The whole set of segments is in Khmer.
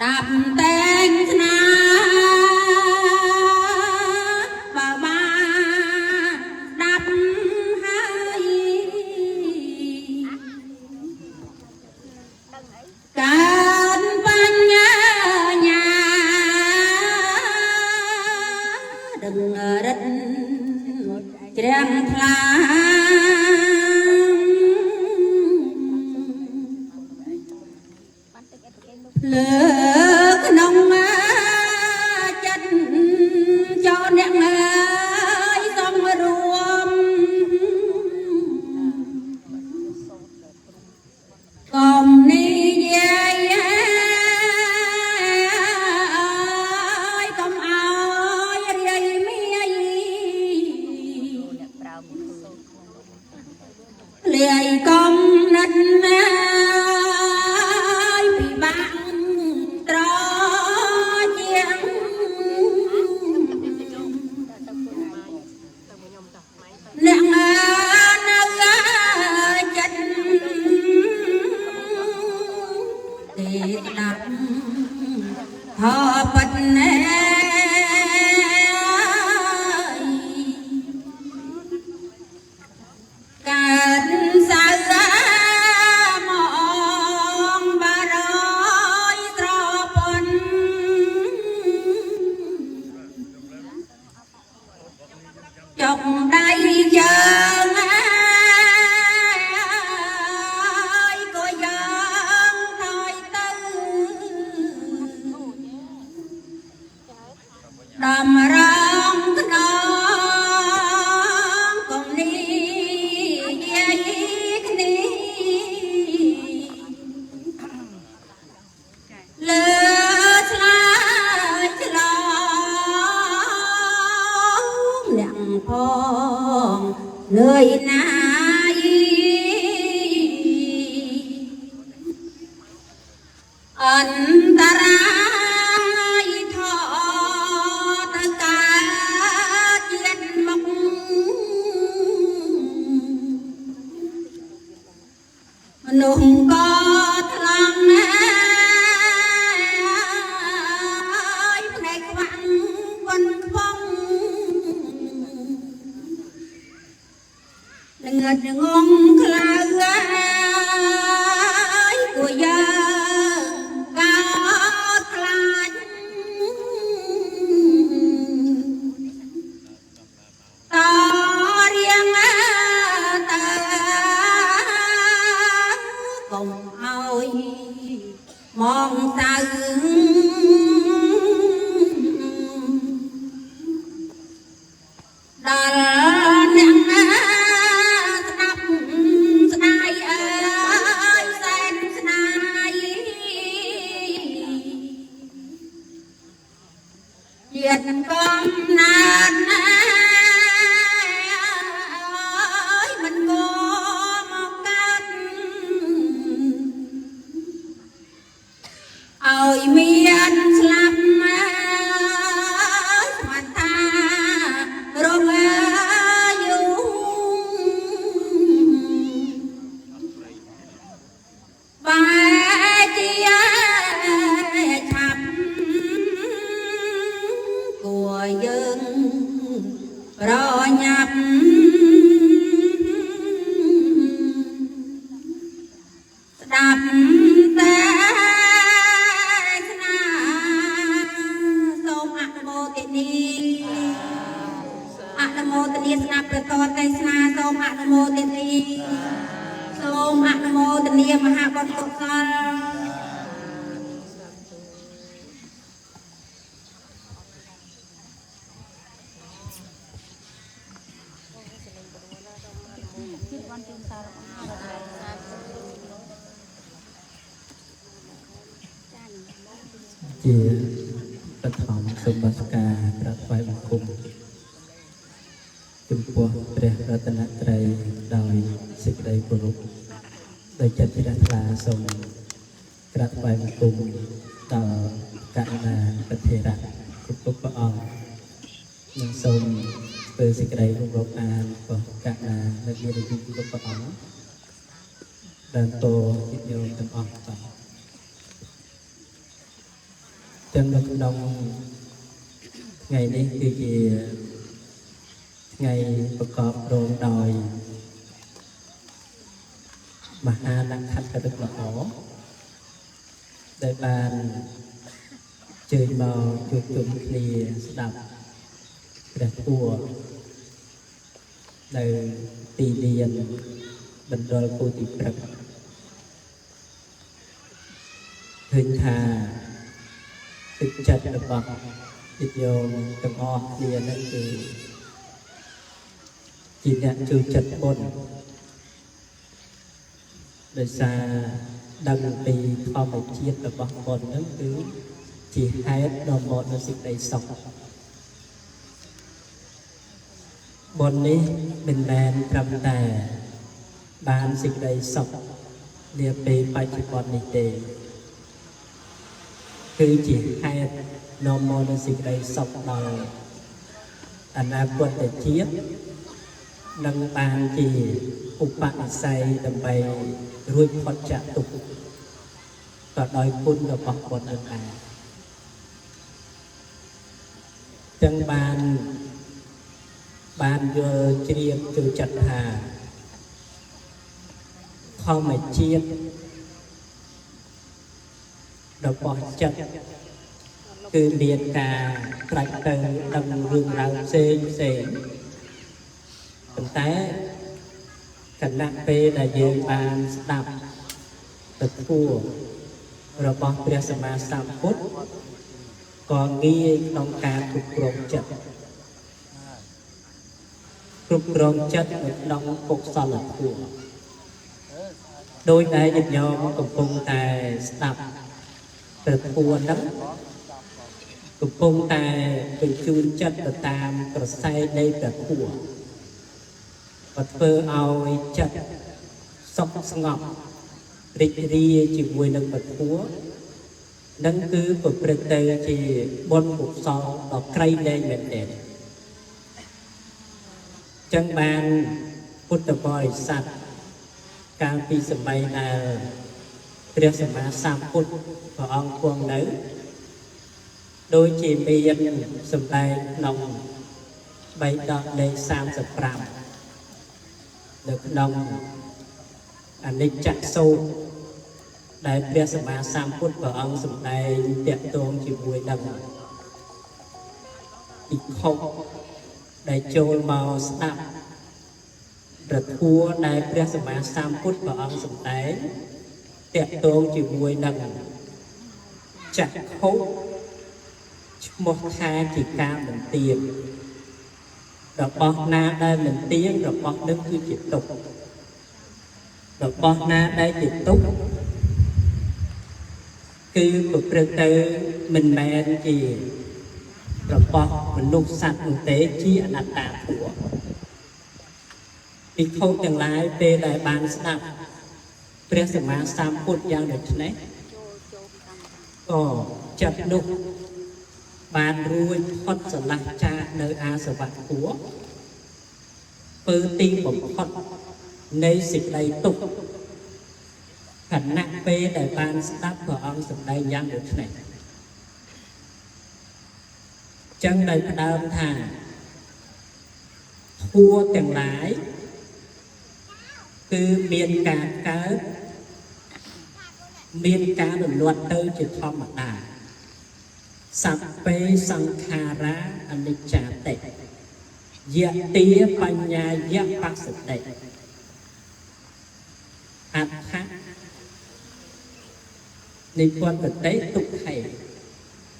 ដាប់តែងស្នាបើបានដាប់ហើយកើនបញ្ញាញាដឹងរិទ្ធជ្រាំថ្លា លើក្នុងចិត្តចូលអ្នកអើយសំរួមកុំនិយាយអើយកុំអោយរាយមាយលាយកុំនិតណាយពិបាកត្រជាងអ្នកនៅចិត្តទេស្ដាប់ថបិតណែ កើតសៅមងបារយត្រពន់ចុកដៃជើងអើយក៏យ៉ាងថយទៅដំរងខ្នងកុំនេះយាយគ្នា លើឆ្លើយឆ្លងអ្នកផងនឿយណាយអន្តរាយថតកាជាតិមកមនុស្សក៏ថ្លង់ណាយភ្នែកខ្វាំងវ៉ិនខ្វងល្ងឹតងងខ្លៅអើយគួយើងកោតខ្លាចតរៀងតើកុំអោយមងសៅដល់អ្នកណាស្ដាប់ស្ដាយអើយសែនស្ដាយជាតិកំណាត់ណាអើយមិនគមកកើតឲ្យមានស្លាប់មកស្មានថារងអាយុបែជាឆាប់គួរយើងប្រញាប់ស្ដាប់តែស្នាសូមអនុមោទនីអនុមោទនីស្ដាប់ព្រះធម៌ទេសនាសូមអនុមោទនីសូមអនុមោទនីមហាបុណ្យកុសល ជាបឋមសូមបស្ការក្រាបថ្វាយបង្គំចំពោះព្រះរតនត្រ័យដោយសេចក្តីគោរពដោយចិត្តជ្រះថ្លាសូមក្រាបថ្វាយបង្គំដល់ករុណាប្រធេរៈគ្រប់គ្រប់ព្រះអង្គនិងសូមធ្វើសេចក្តីគោរពអានរបស់ករុណានៅមានរាជគ្រប់ព្រះអង្គដើមតញាតិញោមទាំងអស់បាទ។ ចឹងនៅក្នុងថ្ងៃនេះគឺជាថ្ងៃប្រកបព្រមដោយមហានក្ខត្តឫក្សល្អដែលបានជើញមកជួបជុំគ្នាស្ដាប់ព្រះធម៌នៅទីលានបណ្ដុលពោធិព្រឹក្សឃើញថាទឹកចិត្តរបស់ញាតិញោមទាំងអស់គ្នានឹងគឺជាអ្នកចូលចិត្តបុណ្យដោយសារដឹងពីធម្មជាតិរបស់បុណ្យហ្នឹងគឺជាហេតុនាំមកនូវសេចក្តីសុខបុណ្យនេះមិនមែនត្រឹមតែបានសេចក្តីសុខនាពេលបច្ចុប្បន្ននេះទេគឺជាហេតុនាំមកនូវសេចក្តីសុខដល់អនាគតជាតិនឹងបានជាឧបនិស្ស័យដើម្បីរួចផុតចាកទុក្ខក៏ដោយគុណរបស់បុណ្យនឹងដែរចឹងបានយល់ជ្រាបចូលចិត្តថាធម្មជាតិរបស់ចិត្តគឺមានការត្រាច់ទៅដឹងរឿងរ៉ាវផ្សេងផ្សេងប៉ុន្តែខណៈពេលដែលយើងបានស្ដាប់ពធរបស់ព្រះសម្មាសម្ពុទ្ធក៏ងាយក្នុងការគ្រប់គ្រងចិត្តគ្រប់គ្រងចិត្តនៅក្នុងកុសលធម៌ដោយដែលញាតិញោមកំពុងតែស្ដាប់ព្រះធម៌ហ្នឹងកំពុងតែបញ្ជូនចិត្តទៅតាមក្រសែនៃព្រះធម៌ក៏ធ្វើឲ្យចិត្តសុខស្ងប់រីករាយជាមួយនឹងព្រះធម៌នឹងគឺប្រព្រឹត្តទៅជាបុណ្យកុសលដ៏ក្រៃលែងមែនទែនចឹងបានពុទ្ធបរិស័ទកាលពីសម័យដែលព្រះសម្មាសម្ពុទ្ធព្រះអង្គគង់នៅដូចជាមានសម្ដែងក្នុងបៃដកលេខ35នៅក្នុងអនិច្ចសូត្រដែលព្រះសម្មាសម្ពុទ្ធព្រះអង្គសម្ដែងតាក់ទងជាមួយនឹងភិក្ខុដែលចូលមកស្ដាប់ព្រះធម៌ដែលព្រះសម្មាសម្ពុទ្ធព្រះអង្គសម្ដែងតាក់ទងជាមួយនឹងចក្ខុឈ្មោះថាជាការមិនទៀងរបស់ណាដែលមិនទៀងរបស់នឹងគឺជាទុក្ខរបស់ណាដែលជាទុក្ខគឺប្រព្រឹត្តទៅមិនមែនជារបស់មនុស្សសត្វនោះទេជាអនត្តាធម៌ភិក្ខុទាំងឡាយពេលដែលបានស្ដាប់ព្រះសម្មាសម្ពុទ្ធយ៉ាងដូចនេះក៏ចិត្តនោះបានរួចផុតស្រឡះចាកនៅអាសវៈធម៌ពើទីបំផុតនៃសេចក្តីទុក្ខខណៈពេលដែលបានស្ដាប់ព្រះអង្គសម្ដែងយ៉ាងដូចនេះចឹងដោយផ្ដើមថាធัวទាំងឡាយគឺមានការកើតមានការរលត់ទៅជាធម្មតាសព្វេសង្ខារាអនិច្ចាតិយទាបញ្ញាយបស្សតិអដ្ឋនិពន្ធតិទុក្ខេ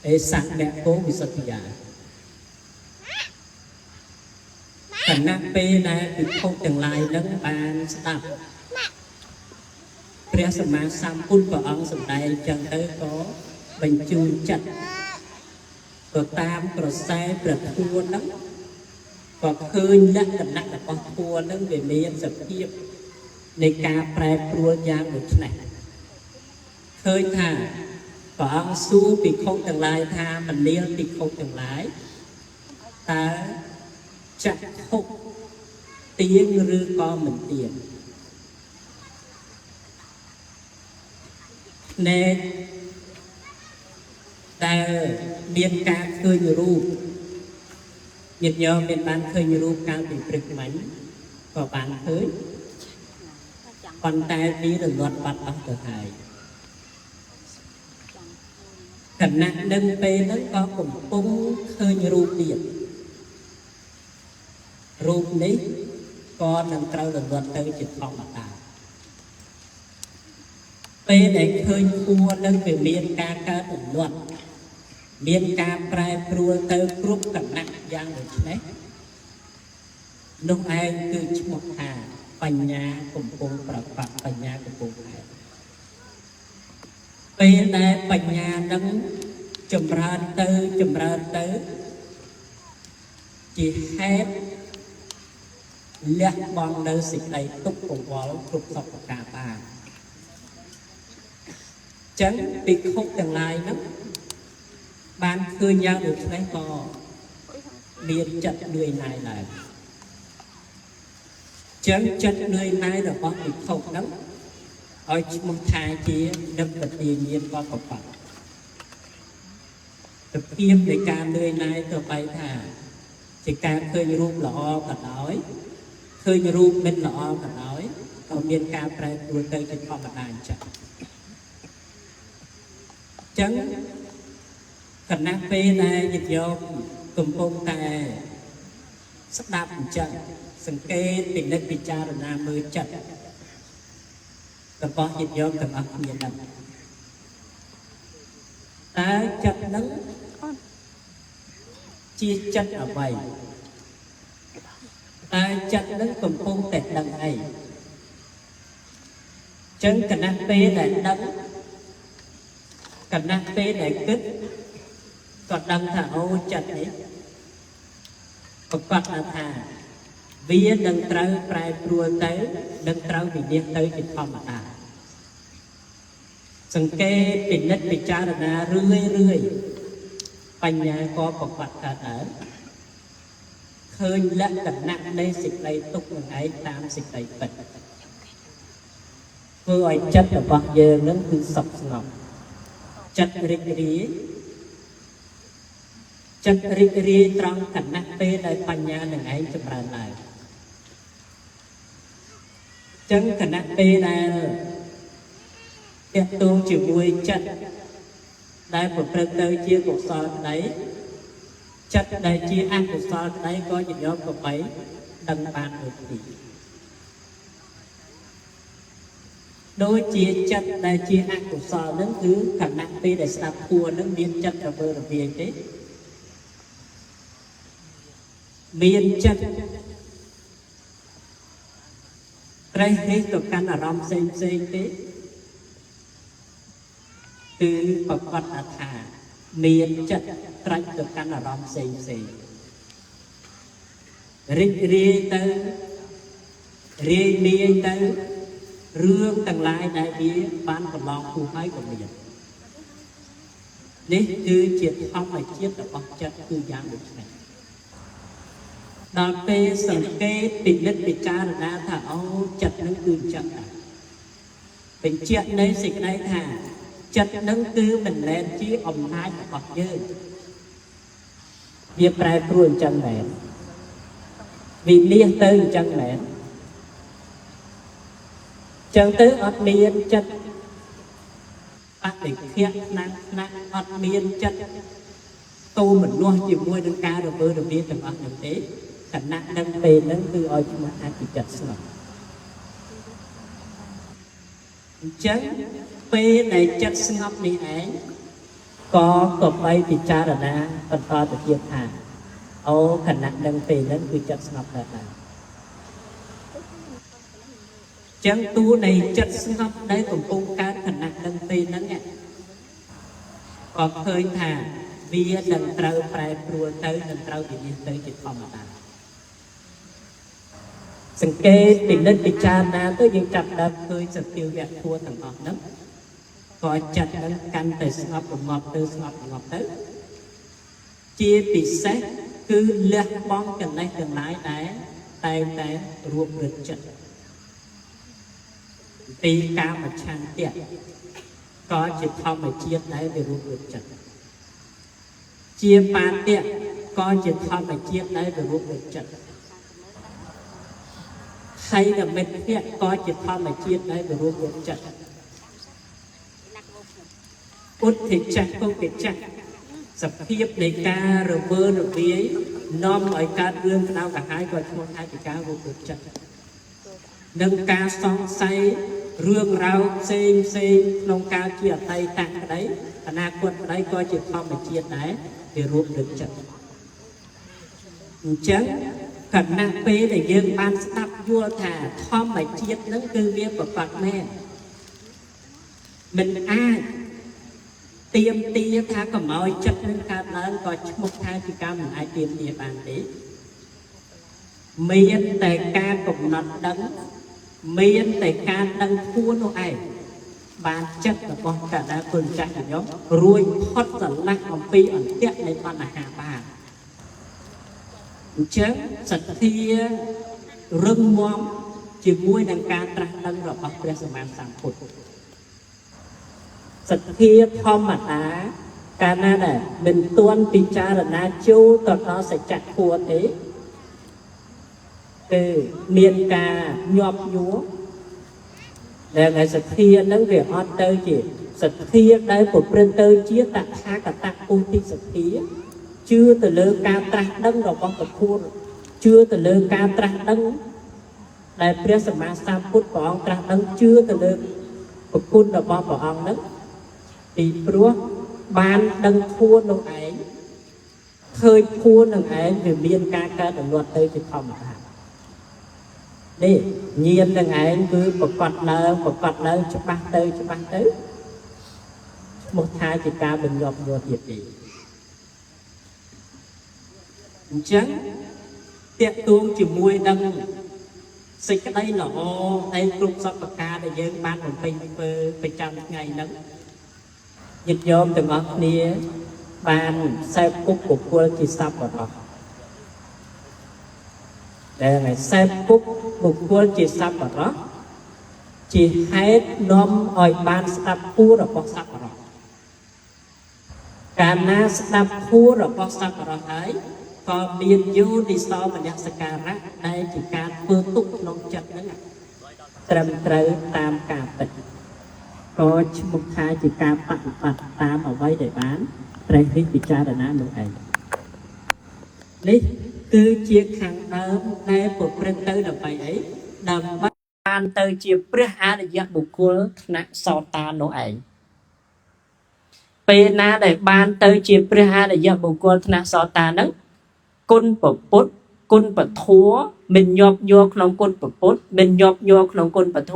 អេសមគោវិសុទ្ធិយាខណៈពេលដែលភិក្ខុទាំងឡាយនឹងបានស្ដាប់ព្រះសម្មាសម្ពុទ្ធព្រះអង្គសម្ដែងចឹងទៅក៏បញ្ជូនចិត្តក៏តាមក្រសែព្រះធម៌ហ្នឹងក៏ឃើញលក្ខណៈរបស់ធម៌ហ្នឹងវាមានសភាពនៃការប្រែប្រួលយ៉ាងដូចនេះឃើញថាព្រះអង្គសួរភិក្ខុទាំងឡាយថាមនាលភិក្ខុទាំងឡាយតើចក្ខុទៀងឬក៏មិនទៀងភ្នែក ដែលមានការឃើញរូបញាតិញោមមានបានឃើញរូបកាលពីព្រឹកមិញក៏បានឃើញប៉ុន្តែវារលត់បាត់អស់ទៅហើយខណៈនឹងពេលហ្នឹងក៏កំពុងឃើញរូបទៀតរូបនេះក៏នឹងត្រូវរលត់ទៅជាធម្មតាពេលដែលឃើញគួរនឹងវាមានការកើតរលត់មានការប្រែប្រួលទៅគ្រប់គណៈយ៉ាងដូចនេះនោះឯងគឺឈ្មោះថាបញ្ញាកំពុងប្រកបបញ្ញាកំពុងកើតពេលដែលបញ្ញានឹងចម្រើនទៅចម្រើនទៅជាហេតុលះបង់នៅសេចក្តីទុក្ខកង្វល់គ្រប់សពប្រការបានចឹងភិក្ខុទាំងឡាយហ្នឹងបានឃើញយ៉ាងដូចនេះក៏មានចិត្តនឿយណាយឡើងចឹងចិត្តនឿយណាយរបស់ភិក្ខុហ្នឹងឲ្យឈ្មោះថាជានិព្វទាញាណក៏ប្រកបសភាពនៃការនឿយណាយទៅបីថាជាការឃើញរូបល្អក៏ដោយឃើញរូបមិនល្អក៏ដោយក៏មានការប្រែប្រួលទៅជាធម្មតាអញ្ចឹងចឹងខណៈពេលដែលញាតិញោមកំពុងតែស្ដាប់អញ្ចឹងសង្កេតពិនិត្យពិចារណាមើលចិត្តរបស់ញាតិញោមទាំងអស់គ្នាហ្នឹងតើចិត្តហ្នឹងជាចិត្តអ្វីតើចិត្តហ្នឹងកំពុងតែដឹងអីចឹងខណៈពេលដែលដឹងខណៈពេលដែលគិតក៏ដឹងថាអូចិត្តនេះប្រកាសថាវានឹងត្រូវប្រែប្រួលទៅនឹងត្រូវវិនិច្ឆ័យទៅជាធម្មតាសង្កេតពិនិត្យពិចារណារឿយរឿយបញ្ញាក៏ប្រកាសកើតឡើងឃើញលក្ខណៈនៃសេចក្តីទុក្ខនឹងឯងតាមសេចក្តីពិតធ្វើឲ្យចិត្តរបស់យើងនឹងគឺសុខស្ងប់ចិត្តរីករាយចិត្តរីករាយត្រង់ខណៈពេលដែលបញ្ញានឹងឯងចម្រើនឡើងចឹងខណៈពេលដែលតាក់ទងជាមួយចិត្តដែលប្រព្រឹត្តទៅជាកុសលក្តីចិត្តដែលជាអកុសលក្តីក៏ញញោមក៏បីដឹងបានដូចគ្នាដូចជាចិត្តដែលជាអកុសលហ្នឹងគឺខណៈពេលដែលស្ដាប់ធម៌ហ្នឹងមានចិត្តរវើរវាយទេមានចិត្តត្រេះរិះទៅកាន់អារម្មណ៍ផ្សេងផ្សេងទេគឺប្រកាសថាមានចិត្តត្រាច់ទៅកាន់អារម្មណ៍ផ្សេងផ្សេងរីករាយទៅរាយមាយទៅរឿងទាំងឡាយដែលវាបានកន្លងហួសហើយក៏មាននេះគឺជាធម្មជាតិរបស់ចិត្តគឺយ៉ាងដូចនេះដល់ពេលសង្កេតពិនិត្យពិចារណាថាអូចិត្តនឹងគឺចឹងដែរបញ្ជាក់នៃសេចក្តីថាចិត្តនឹងគឺមិនមែនជាអំណាចរបស់យើងវាប្រែប្រួលអញ្ចឹងមែនវិនិច្ឆ័យទៅអញ្ចឹងមែនចឹងទៅអត់មានចិត្តបដិខៈថ្នាក់ថ្នាក់អត់មានចិត្តតោមនោះជាមួយនឹងការរវើរវាយទាំងអស់នោះទេខណៈនឹងពេលហ្នឹងគឺឲ្យឈ្មោះថាជាចិត្តស្ងប់អញ្ចឹងពេលដែលចិត្តស្ងប់នេះឯងក៏ក៏បីពិចារណាបន្តទៅទៀតថាអូខណៈនឹងពេលហ្នឹងគឺចិត្តស្ងប់ដែរដែរចឹងតួនៃចិត្តស្ងប់ដែលកំពុងកើតខណៈនឹងពេលហ្នឹងក៏ឃើញថាវានឹងត្រូវប្រែប្រួលទៅនឹងត្រូវវិនិច្ឆ័យទៅជាធម្មតាសង្កេតពិនិត្យពិចារណាទៅយើងចាប់ដើមឃើញសភាវៈធម៌ទាំងអស់ហ្នឹងក៏ចិត្តហ្នឹងកាន់តែស្ងប់រងាប់ទៅស្ងប់រងាប់ទៅជាពិសេសគឺលះបង់កិលេសទាំងឡាយដែលតែងតែរួបរឹតចិត្តពីកាមឆន្ទៈក៏ជាធម្មជាតិដែលវារួបរឹតចិត្ត ជាបាតៈក៏ជាធម្មជាតិដែលវិរូបនឹងចិត្តហើយនិមិត្តៈក៏ជាធម្មជាតិដែលវិរូបនឹងចិត្តឧទ្ធិចៈកុកិច្ចៈសភាពនៃការរវើរវាយនាំឲ្យកើតរឿងក្តៅក្រហាយក៏ឈ្មោះថាជាការរូបចិត្តនិងការសង្ស័យរឿងរ៉ាវផ្សេងផ្សេងក្នុងកាលជាអតីតក្តីអនាគតក្តីក៏ជាធម្មជាតិដែរវារួមនឹងចិត្តអញ្ចឹងខណៈពេលដែលយើងបានស្ដាប់យល់ថាធម្មជាតិនឹងគឺវាប្រកបមែនមិនអាចទៀមទាថាកុំឲ្យចិត្តនឹងកើតឡើងក៏ឈ្មោះថាជាការមិនអាចទៀមទាបានទេមានតែការកំណត់ដឹងមានតែការដឹងធួនោះឯងបានចិត្តរបស់កដាគុណចាស់ខ្ញុំរួចផុតស្រឡះអំពីអន្ទាក់នៃបញ្ហាបានអញ្ចឹងសទ្ធារឹងមាំជាមួយនឹងការត្រាស់ដឹងរបស់ព្រះសម្មាសម្ពុទ្ធសទ្ធាធម្មតាកាលណាដែលមិនទាន់ពិចារណាចូលទៅដល់សច្ចធម៌ទេគឺមានការញាប់ញួរដែលឯសទ្ធានឹងវាអត់ទៅជាសទ្ធាដែលប្រព្រឹត្តទៅជាតថាគតពុទ្ធិសទ្ធាជឿទៅលើការត្រាស់ដឹងរបស់ពធជឿទៅលើការត្រាស់ដឹងដែលព្រះសម្មាសម្ពុទ្ធព្រះអង្គត្រាស់ដឹងជឿទៅលើប្រគុណរបស់ព្រះអង្គនឹងពីព្រោះបានដឹងធัวនោះឯងឃើញធัวនឹងឯងវាមានការកើតអនុវត្តទៅជាធម្មតានេះញាណនឹងឯងគឺប្រកបឡើងប្រកបឡើងច្បាស់ទៅច្បាស់ទៅឈ្មោះថាជាការបញ្ញប់ញ័រទៀតទេអញ្ចឹងតាក់ទងជាមួយនឹងសេចក្តីល្អហើយគ្រប់សពការដែលយើងបានបំពេញធ្វើប្រចាំថ្ងៃហ្នឹងញាតិញោមទាំងអស់គ្នាបានសេពគប់បុគ្គលជាសប្បុរសដែលឲ្យសេពគប់បុគ្គលជាសប្បុរសជាហេតុនាំឲ្យបានស្ដាប់ធម៌របស់សប្បុរសកាលណាស្ដាប់ធម៌របស់សប្បុរសហើយក៏មានយោនិសោមនសិការៈដែលជាការធ្វើទុកក្នុងចិត្តហ្នឹងត្រឹមត្រូវតាមការពិតក៏ឈ្មោះថាជាការបដិបត្តិតាមអ្វីដែលបានត្រេះរិះពិចារណានោះឯងនេះគឺជាខាងដើមដែលប្រព្រឹត្តទៅដើម្បីអីដើម្បីបានទៅជាព្រះអរិយបុគ្គលថ្នាក់សោតានោះឯងពេលណាដែលបានទៅជាព្រះអរិយបុគ្គលថ្នាក់សោតាហ្នឹងគុណពពុទ្ធគុណពធមិនញាប់ញ័រក្នុងគុណពពុទ្ធមិនញាប់ញ័រក្នុងគុណពធ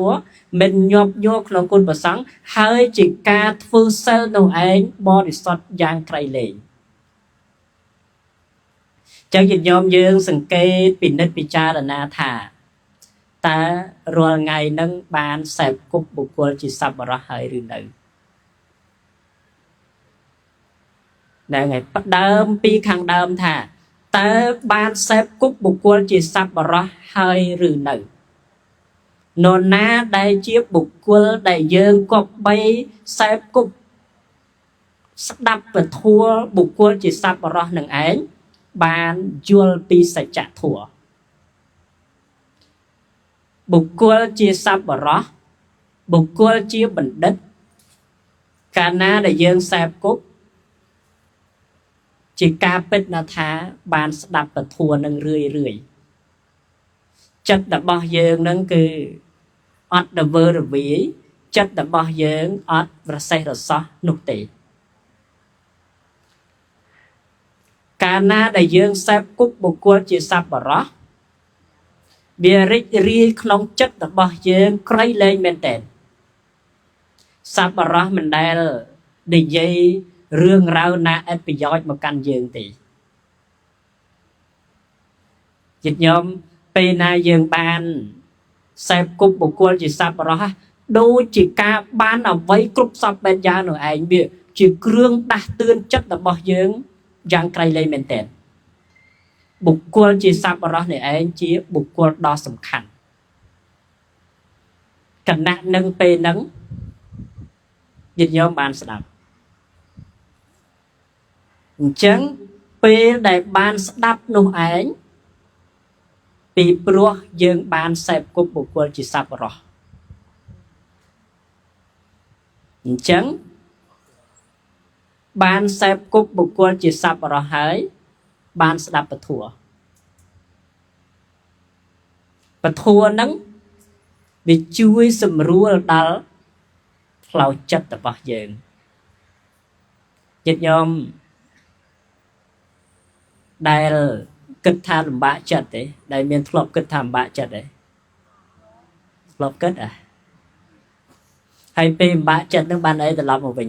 មិនញាប់ញ័រក្នុងគុណប្រសង្ឃហើយជាការធ្វើសិលនោះឯងបរិសុទ្ធយ៉ាងក្រៃលែងចឹងញាតិញោមយើងសង្កេតពិនិត្យពិចារណាថាតើរាល់ថ្ងៃនឹងបានសេពគប់បុគ្គលជាសប្បុរសហើយឬនៅហ្នឹងហើយផ្ដើមពីខាងដើមថាតើបានសេពគប់បុគ្គលជាសប្បុរសហើយឬនៅនរណាដែលជាបុគ្គលដែលយើងគប្បីសេពគប់ស្ដាប់ពធបុគ្គលជាសប្បុរសនឹងឯងបានយល់ពីសច្ចធម៌បុគ្គលជាសប្បុរសបុគ្គលជាបណ្ឌិតកាលណាដែលយើងសេពគប់ជាការពិតណាស់ថាបានស្ដាប់ពធនឹងរឿយរឿយចិត្តរបស់យើងនឹងគឺអត់ដវើរវាយចិត្តរបស់យើងអត់រសេះរសោះនោះទេកាលណាដែលយើងសេពគប់បុគ្គលជាសប្បុរសវារីករាយក្នុងចិត្តរបស់យើងក្រៃលែងមែនទែនសប្បុរសមិនដែលនិយាយរឿងរ៉ាវណាអត់ប្រយោជន៍មកកាន់យើងទេចិត្តញោមពេលណាយើងបានសេពគប់បុគ្គលជាសប្បុរសដូចជាការបានអ្វីគ្រប់សពបែបយ៉ាងនោះឯងវាជាគ្រឿងដាស់តឿនចិត្តរបស់យើងយ៉ាងក្រៃលែងមែនទែនបុគ្គលជាសប្បុរសនេះឯងជាបុគ្គលដ៏សំខាន់គណៈនឹងពេលនឹងញាតិញោមបានស្ដាប់ អញ្ចឹងពេលដែលបានស្ដាប់នោះឯងពីព្រោះយើងបានសេពគប់បុគ្គលជាសប្បុរសអញ្ចឹងបានសេពគប់បុគ្គលជាសប្បុរសហើយបានស្ដាប់ពធពធហ្នឹងវាជួយសម្រួលដល់ផ្លូវចិត្តរបស់យើងញាតិញោមដែលគិតថាលំបាកចិត្តទេដែលមានធ្លាប់គិតថាលំបាកចិត្តទេធ្លាប់គិតអាហើយពេលលំបាកចិត្តនឹងបានអីត្រឡប់មកវិញ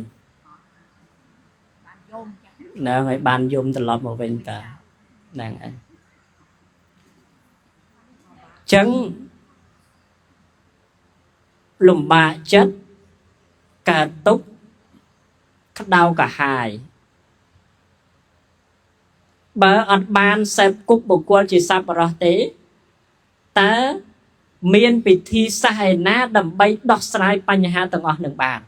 ហ្នឹងហើយបានយំត្រឡប់មកវិញតាហ្នឹងហើយចឹងលំបាកចិត្តកើតទុក្ខក្តៅក្រហាយបើអត់បានសេពគប់បុគ្គលជាសប្បុរសទេតើមានពិធីសាសន៍ឯណាដើម្បីដោះស្រាយបញ្ហាទាំងអស់នឹងបាន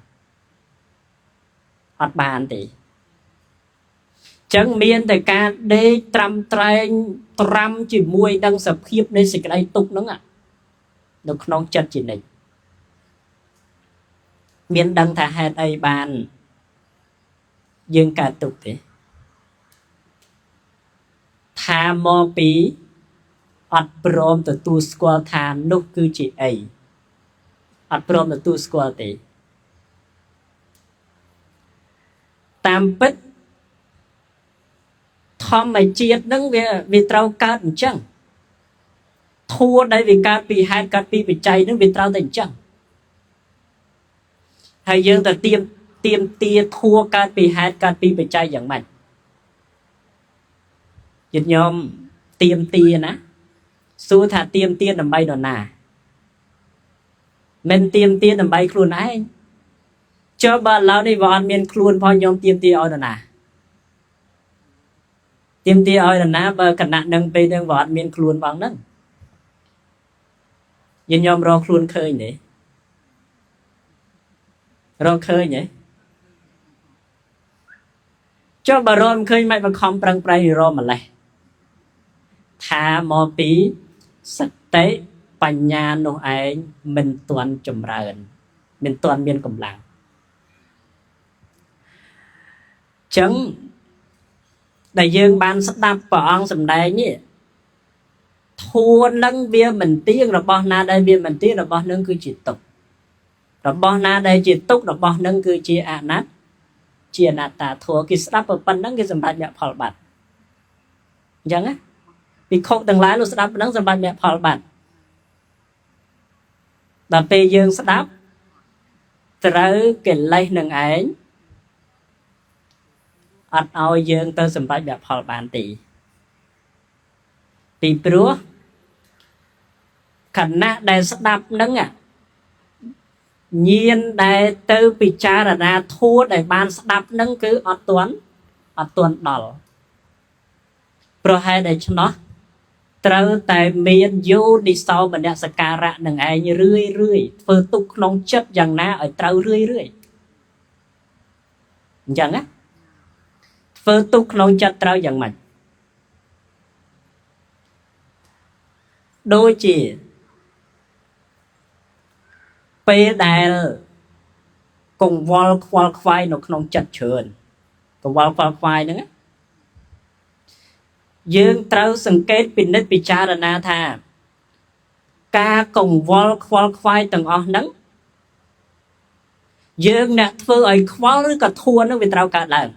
អត់បានទេចឹងមានតែការដេកត្រាំត្រែងត្រាំជាមួយនឹងសភាពនៃសេចក្តីទុក្ខហ្នឹងនៅក្នុងចិត្តជានិច្ចមានដឹងថាហេតុអីបានយើងកើតទុក្ខទេថាមកពីអត់ព្រមទទួលស្គាល់ថានោះគឺជាអីអត់ព្រមទទួលស្គាល់ទេតាមពិតធម្មជាតិហ្នឹងវាត្រូវកើតអញ្ចឹងធัวដែលវាកើតពីហេតុកើតពីបច្ច័យហ្នឹងវាត្រូវតែអញ្ចឹងហើយយើងទៅទៀមទាធัวកើតពីហេតុកើតពីបច្ច័យយ៉ាងម៉េចញាតិញោមទៀមទាណាសួរថាទៀមទាដើម្បីនរណាមិនទៀមទាដើម្បីខ្លួនឯងចុះបើឥឡូវនេះវាអត់មានខ្លួនផងញោមទៀមទាឲ្យនរណាទៀមទាឲ្យនរណាបើគណៈនឹងពេលនឹងវាអត់មានខ្លួនផងហ្នឹងញាតិញោមរកខ្លួនឃើញទេរកឃើញទេចុះបើរកមិនឃើញមិនបង្ខំប្រឹងប្រែងរកម្លេះថាមកពីសតិបញ្ញានោះឯងមិនទាន់ចម្រើនមិនទាន់មានកម្លាំងចឹងដែលយើងបានស្ដាប់ព្រះអង្គសម្ដែងនេះធัวនឹងវាមិនទៀងរបស់ណាដែលវាមិនទៀងរបស់នឹងគឺជាទុក្ខរបស់ណាដែលជាទុក្ខរបស់នឹងគឺជាអនត្តាជាអនត្តាធัวគេស្ដាប់ប៉ុណ្ណឹងគេសម្រេចមគ្គផលបាត់អញ្ចឹងណាភិក្ខុទាំងឡាយលោកស្ដាប់ប៉ុណ្ណឹងសម្រេចមគ្គផលបាត់ដល់ពេលយើងស្ដាប់ត្រូវកិលេសនឹងឯងអត់ឲ្យយើងទៅសម្រេចមគ្គផលបានទេពីព្រោះខណៈដែលស្ដាប់នឹងញាណដែលទៅពិចារណាធัวដែលបានស្ដាប់នឹងគឺអត់ទាន់ដល់ព្រោះហេតុដូច្នោះត្រូវតែមានយោនិសោមនសិការៈនឹងឯងរឿយរឿយធ្វើទុកក្នុងចិត្តយ៉ាងណាឲ្យត្រូវរឿយរឿយអញ្ចឹងណាធ្វើទុកក្នុងចិត្តត្រូវយ៉ាងម៉េចដូចជាពេលដែលកង្វល់ខ្វល់ខ្វាយនៅក្នុងចិត្តច្រើនកង្វល់ខ្វល់ខ្វាយហ្នឹងយើងត្រូវសង្កេតពិនិត្យពិចារណាថាការកង្វល់ខ្វល់ខ្វាយទាំងអស់ហ្នឹងយើងអ្នកធ្វើឲ្យខ្វល់ឬក៏ធួហ្នឹងវាត្រូវកើតឡើង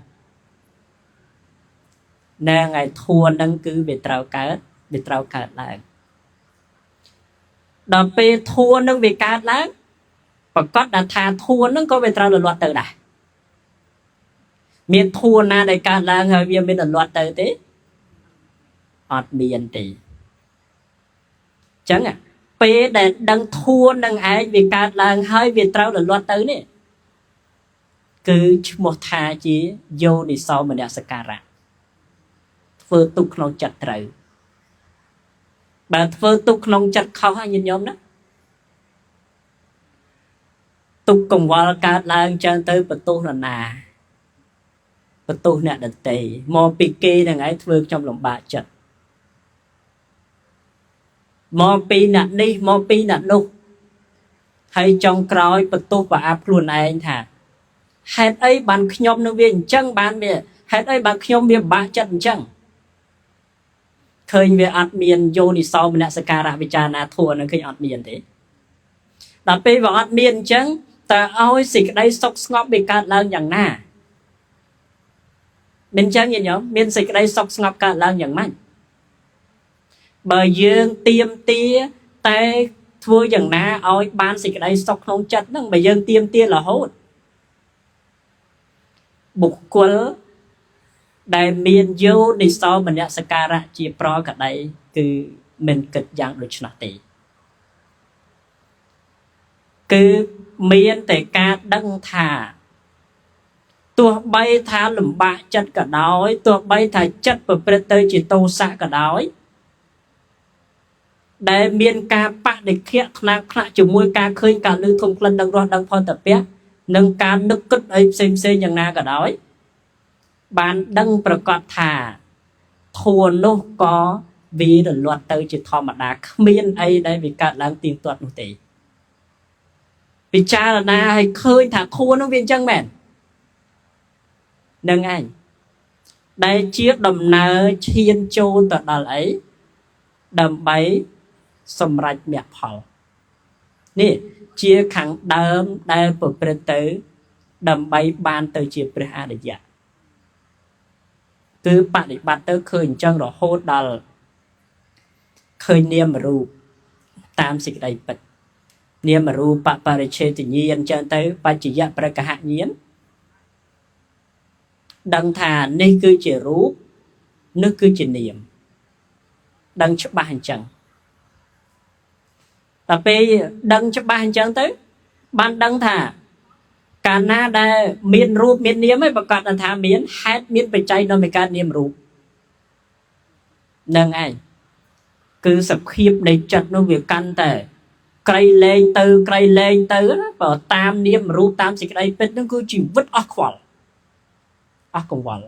ហ្នឹងហើយធួហ្នឹងគឺវាត្រូវកើតឡើងដល់ពេលធួហ្នឹងវាកើតឡើងប្រកាសថាធួហ្នឹងក៏វាត្រូវលលាត់ទៅដែរមានធួណាដែលកើតឡើងហើយវាមានលលាត់ទៅទេអត់មានទេចឹងពេលដែលដឹងធួនឹងឯងវាកើតឡើងហើយវាត្រូវលលាត់ទៅនេះគឺឈ្មោះថាជាយោនិសោមនសិការៈធ្វើទុកក្នុងចិត្តត្រូវបើធ្វើទុកក្នុងចិត្តខុសហើយញាតិញោមណាទុកកង្វល់កើតឡើងចឹងទៅបន្ទោសនរណា បន្ទោសអ្នកដតីមកពីគេហ្នឹងឯងធ្វើខ្ញុំលំបាកចិត្តមកពីអ្នកនេះមកពីអ្នកនោះហើយចុងក្រោយបន្ទោសប្រអាប់ខ្លួនឯងថាហេតុអីបានខ្ញុំនឹងវាអញ្ចឹងបានវាហេតុអីបានខ្ញុំវាបាក់ចិត្តអញ្ចឹងឃើញវាអត់មានយោនិសោមនសិការៈវិចារណាធัวនឹងឃើញអត់មានទេដល់ពេលវាអត់មានអញ្ចឹងតើឲ្យសេចក្តីសុខស្ងប់វាកើតឡើងយ៉ាងណាមិនចឹងញាតិញោមមានសេចក្តីសុខស្ងប់កើតឡើងយ៉ាងម៉េចបើយើងទៀមទាតែធ្វើយ៉ាងណាឲ្យបានសេចក្តីសុខក្នុងចិត្តហ្នឹងបើយើងទៀមទារហូតបុគ្គលដែលមានយោនិសោមនសិការៈជាប្រកដីគឺមិនគិតយ៉ាងដូច្នោះទេគឺមានតែការដឹងថាទោះបីថាលំបាកចិត្តក៏ដោយទោះបីថាចិត្តប្រព្រឹត្តទៅជាទោសៈក៏ដោយដែលមានការបដិខៈថ្នាក់ថ្នាក់ជាមួយការឃើញការឮធំក្លិនដឹងរសដឹងផលតពៈនិងការនឹកគិតអីផ្សេងផ្សេងយ៉ាងណាក៏ដោយបានដឹងប្រកាសថាធัวនោះក៏វារលត់ទៅជាធម្មតាគ្មានអីដែលវាកើតឡើងទៀងទាត់នោះទេពិចារណាឲ្យឃើញថាធัวនោះវាអញ្ចឹងមែននឹងឯងដែលជាដំណើរឈានចូលទៅដល់អីដើម្បីសម្រេចមគ្គផលនេះជាខាងដើមដែលប្រព្រឹត្តទៅដើម្បីបានទៅជាព្រះអរិយៈគឺបដិបត្តិទៅឃើញអញ្ចឹងរហូតដល់ឃើញនាមរូបតាមសេចក្តីពិតនាមរូបបរិឆេទញាណអញ្ចឹងទៅបច្ចយប្រកហញាណដឹងថានេះគឺជារូបនេះគឺជានាមដឹងច្បាស់អញ្ចឹងដល់ពេលដឹងច្បាស់អញ្ចឹងទៅបានដឹងថាកាលណាដែលមានរូបមាននាមហើយប្រកាសថាមានហេតុមានបច្ច័យនាំឲ្យកើតនាមរូបនឹងឯងគឺសភាពនៃចិត្តនោះវាកាន់តែក្រៃលែងទៅក្រៃលែងទៅណាបើតាមនាមរូបតាមសេចក្តីពិតនោះគឺជីវិតអស់ខ្វល់អស់កង្វល់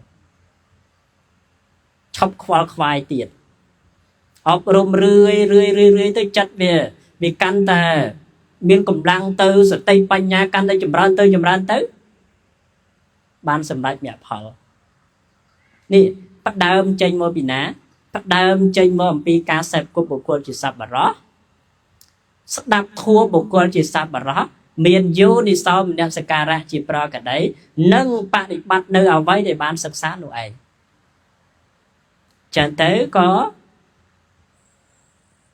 ឈប់ខ្វល់ខ្វាយទៀតអប់រំរឿយរឿយរឿយរឿយទៅចិត្តវាកាន់តែមានកម្លាំងទៅសតិបញ្ញាកាន់តែចម្រើនទៅចម្រើនទៅបានសម្រេចមគ្គផលនេះផ្ដើមចេញមកពីណាផ្ដើមចេញមកអំពីការសេពគប់បុគ្គលជាសប្បុរសស្ដាប់ធម៌បុគ្គលជាសប្បុរសមានយោនិសោមនសិការៈជាប្រកដីនិងបដិបត្តិនៅអ្វីដែលបានសិក្សានោះឯងចឹងទៅក៏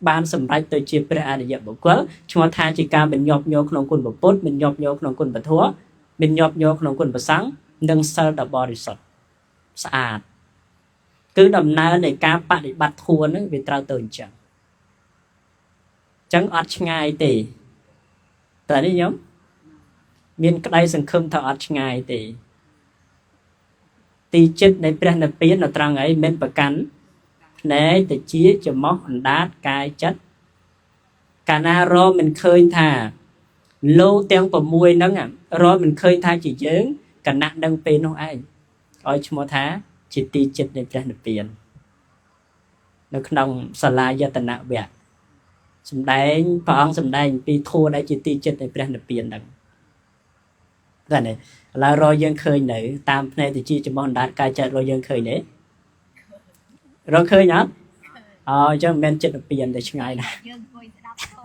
បានសម្រេចទៅជាព្រះអរិយបុគ្គលឈ្មោះថាជាការមិនញាប់ញ័រក្នុងគុណពុទ្ធមិនញាប់ញ័រក្នុងគុណពធមិនញាប់ញ័រក្នុងគុណព្រះសង្ឃនិងសិលដ៏បរិសុទ្ធស្អាតគឺដំណើរនៃការបដិបត្តិធម៌នឹងវាត្រូវទៅអញ្ចឹងអត់ឆ្ងាយទេតែនេះខ្ញុំមានក្តីសង្ឃឹមថាអត់ឆ្ងាយទេទីចិត្តនៃព្រះនិព្វាននៅត្រង់អីមិនប្រកាន់ភ្នែកតិចច្រមុះអណ្ដាតកាយចិត្តកាលណារមិនឃើញថាលោកទាំង6ហ្នឹងរមិនឃើញថាជាយើងគណៈនឹងពេលនោះឯងឲ្យឈ្មោះថាជាទីចិត្តនៃព្រះនិព្វាននៅក្នុងសាលាយតនវគ្គសម្ដែងព្រះអង្គសម្ដែងពីធម៌ដែលជាទីចិត្តនៃព្រះនិព្វានហ្នឹងតែនេះឥឡូវរយើងឃើញនៅតាមភ្នែកតិចច្រមុះអណ្ដាតកាយចិត្តរយើងឃើញទេរកឃើញអត់អូអញ្ចឹងមិនមែនចិត្តនិព្វានទេឆ្ងាយណាស់យើងអង្គុយស្ដាប់ធម៌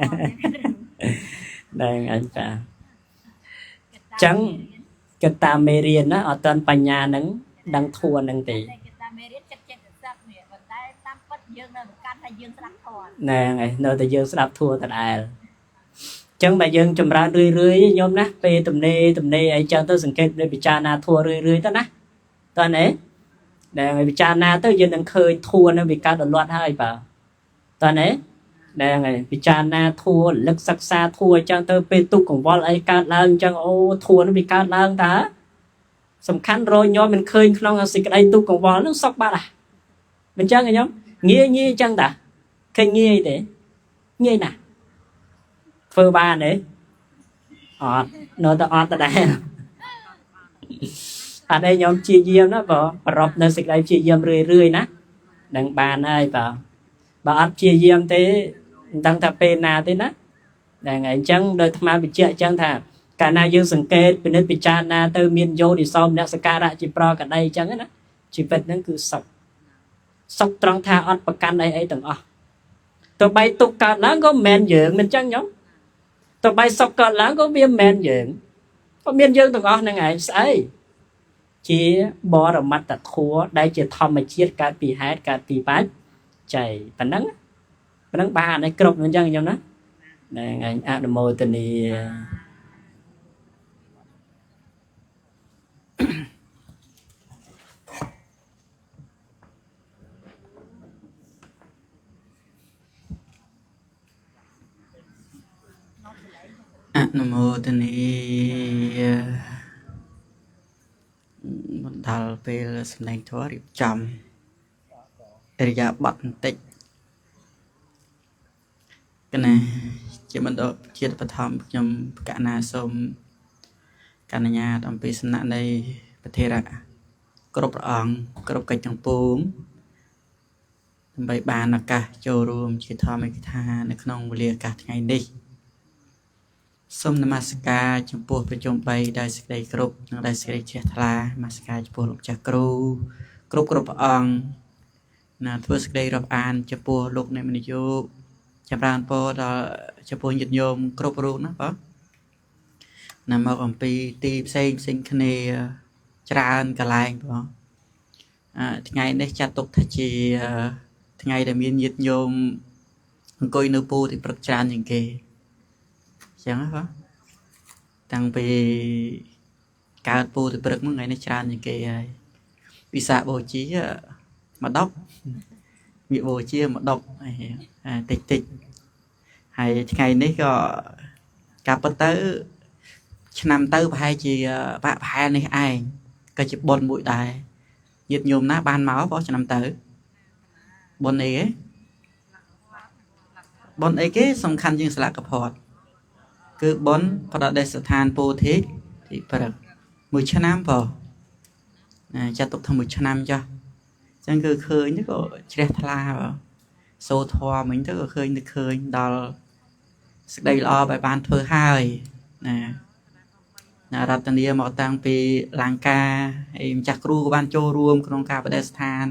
ហ្នឹងអញចាអញ្ចឹងគិតតាមមេរៀនណាអត់ទាន់បញ្ញាហ្នឹងដឹងធម៌ហ្នឹងទេ គិតតាមមេរៀនចិត្តចិត្តសឹកនេះប៉ុន្តែតាមពិតយើងនៅប្រកាន់ថាយើងស្ដាប់ធម៌ហ្នឹងហើយនៅតែយើងស្ដាប់ធម៌ដដែលអញ្ចឹងបើយើងចម្រើនរឿយរឿយញោមណាពេលទំនេរអីចឹងទៅសង្កេតនៃពិចារណាធម៌រឿយរឿយទៅណាតើនេះដែលពិចារណាទៅយើងនឹងឃើញធัวនឹងវាកើតរលត់ហើយបើតើនេះដែលពិចារណាធัวលឹកសិក្សាធัวអញ្ចឹងទៅពេលទុកកង្វល់អីកើតឡើងអញ្ចឹងអូធัวនឹងវាកើតឡើងតើសំខាន់រយញោមមិនឃើញក្នុងសេចក្តីទុកកង្វល់នឹងសុខបាត់ហ่ะមិនអញ្ចឹងញោមងាយងាយអញ្ចឹងតាឃើញងាយទេងាយណាស់ធ្វើបានទេអត់នៅតែអត់ដដែល អត់អីញោមជាយាមណាបើប្រពនៅសេចក្តីព្យាយាមរឿយរឿយណានឹងបានហើយបើបើអត់ព្យាយាមទេមិនដឹងថាពេលណាទេណាហ្នឹងហើយអញ្ចឹងដោយអាត្មាបញ្ជាក់អញ្ចឹងថាកាលណាយើងសង្កេតពិនិត្យពិចារណាទៅមានយោនិសោមនសការៈជាប្រកដីអញ្ចឹងណាជីវិតហ្នឹងគឺសុខសុខត្រង់ថាអត់ប្រកាន់អីអីទាំងអស់ទោះបីទុកកើតឡើងក៏មិនមែនយើងមិនអញ្ចឹងញោមទោះបីសុខកើតឡើងក៏វាមិនមែនយើងក៏មានយើងទាំងអស់ហ្នឹងឯងស្អីជាបរមត្តធម៌ដែលជាធម្មជាតិកើតពីហេតុកើតពីបច្ច័យប៉ុណ្ណឹងប៉ុណ្ណឹងបានឲ្យគ្រប់អញ្ចឹងញោមណាហ្នឹងឯងអនុមោទនា អនុមោទនាបណ្ដាលពេលសម្ដែងធម៌រៀបចំអរិយាបថបន្តិចកណាជាបណ្ដោជាបឋមខ្ញុំកណាសូមកញ្ញាតអំពីសំណាក់នៃប្រធេរៈគ្រប់ព្រះអង្គគ្រប់កិច្ចទាំងពួងដើម្បីបានឱកាសចូលរួមជាធម្មិកថានៅក្នុងវេលាឱកាសថ្ងៃនេះសូមនមស្ការចំពោះប្រជុំ3ដោយសេចក្តីគោរពនិងដោយសេចក្តីជ្រះថ្លានមស្ការចំពោះលោកចាស់គ្រូគ្រប់គ្រប់ព្រះអង្គណាធ្វើសេចក្តីរាប់អានចំពោះលោកអ្នកមនយោចម្រើនពរដល់ចំពោះញាតិញោមគ្រប់រូបណាបងណាមកអំពីទីផ្សេងផ្សេងគ្នាច្រើនកន្លែងបងថ្ងៃនេះចាត់ទុកថាជាថ្ងៃដែលមានញាតិញោមអង្គុយនៅពូទីព្រឹកច្រើនជាងគេចឹងហ៎តាំងពីកើតពូទៅព្រឹកមកថ្ងៃនេះច្រើនជាងគេហើយវិសាខបូជាមួយដប់វិបូជាមួយដប់តិចតិចហើយថ្ងៃនេះក៏ការពិតទៅឆ្នាំទៅប្រហែលជាបាក់ប្រហែលនេះឯងក៏ជាបុណ្យមួយដែរញាតិញោមណាបានមកបងឆ្នាំទៅបុណ្យអីគេបុណ្យអីគេសំខាន់ជាងស្លាកកផតគឺបុណ្យប្រដេស្ថានពោធិទីព្រឹកមួយឆ្នាំបងណាចាត់ទុកថាមួយឆ្នាំចាស់អញ្ចឹងគឺឃើញទៅក៏ជ្រះថ្លាបងសូធម៌មិញទៅក៏ឃើញទៅឃើញដល់សេចក្តីល្អបែបបានធ្វើហើយណាណារតនាមកតាំងពីលង្កាហើយម្ចាស់គ្រូក៏បានចូលរួមក្នុងការបដិស្ថាន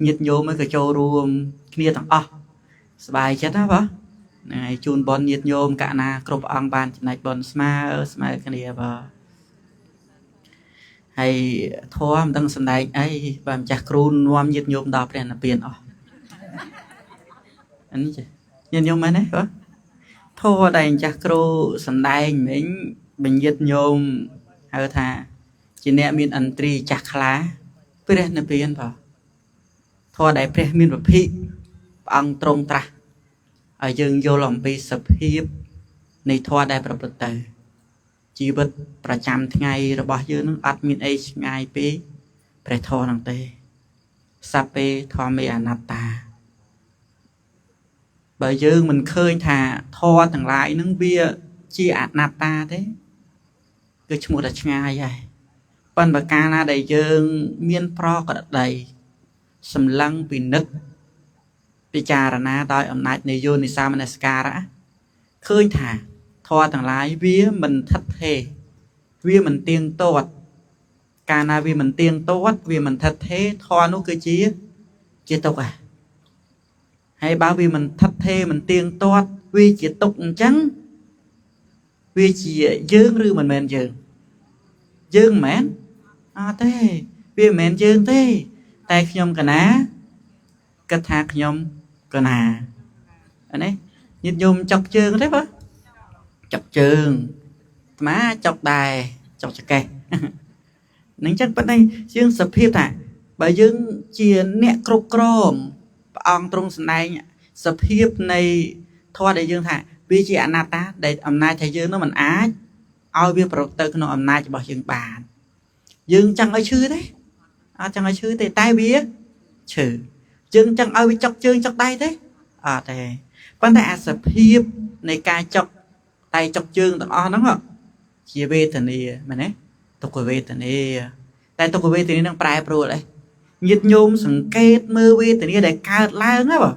ញាតិញោមក៏ចូលរួមគ្នាទាំងអស់សប្បាយចិត្តណាបងហ្នឹងហើយជូនបុណ្យញាតិញោមកណាគ្រប់អង្គបានចំណែកបុណ្យស្មើស្មើគ្នាបាទហើយធម៌មិនដឹងសំដែងអីបាទម្ចាស់គ្រូនាំញាតិញោមដល់ព្រះនិព្វានអស់អានេះចេះញាតិញោមមែនទេបាទធម៌ដែលម្ចាស់គ្រូសំដែងមិញបញ្ញត្តិញោមហៅថាជាអ្នកមានឥន្ទ្រីចាស់ខ្លាព្រះនិព្វានបាទធម៌ដែលព្រះមានពភិព្រះអង្គទ្រង់ត្រាស់ឲ្យយើងយល់អំពីសភាពនៃធម៌ដែលប្រព្រឹត្តទៅជីវិតប្រចាំថ្ងៃរបស់យើងនឹងអត់មានអីឆ្ងាយពីព្រះធម៌ហ្នឹងទេសពេធម្មេអនត្តាបើយើងមិនឃើញថាធម៌ទាំងឡាយហ្នឹងវាជាអនត្តាទេគឺឈ្មោះថាឆ្ងាយហើយប៉ុន្តែកាលណាដែលយើងមានប្រក្រតីសម្លឹងពិនិត្យពិចារណាដោយអំណាចនៃយោនិសាមនសិការៈឃើញថាធម៌ទាំងឡាយវាមិនថិតថេរវាមិនទៀងទាត់កាលណាវាមិនទៀងទាត់វាមិនថិតថេរធម៌នោះគឺជាទុក្ខហើយបើវាមិនថិតថេរមិនទៀងទាត់វាជាទុក្ខអញ្ចឹងវាជាយើងឬមិនមែនយើងយើងមិនមែនអត់ទេវាមិនមែនយើងទេតែខ្ញុំកណាគិតថាខ្ញុំកណាអានេះញាតិញោមចុកជើងទេបងចុកជើងអាត្មាចុកដែរចុកចកេះនឹងចឹងប៉ុន្តែជាងសភាពថាបើយើងជាអ្នកគ្រប់គ្រងព្រះអង្គទ្រង់សម្ដែងសភាពនៃធម៌ដែលយើងថាវាជាអនត្តាដែលអំណាចថាយើងនោះមិនអាចឲ្យវាប្រព្រឹត្តទៅក្នុងអំណាចរបស់យើងបានយើងចង់ឲ្យឈឺទេអត់ចង់ឲ្យឈឺទេតែវាឈឺយើងចង់ឲ្យវាចុកជើងចុកដៃទេអត់ទេប៉ុន្តែអាសភាពនៃការចុកដៃចុកជើងទាំងអស់ហ្នឹងជាវេទនាមែនទេទុក្ខវេទនា តែទុក្ខវេទនានឹងប្រែប្រួលអីញាតិញោមសង្កេតមើលវេទនាដែលកើតឡើងណាបង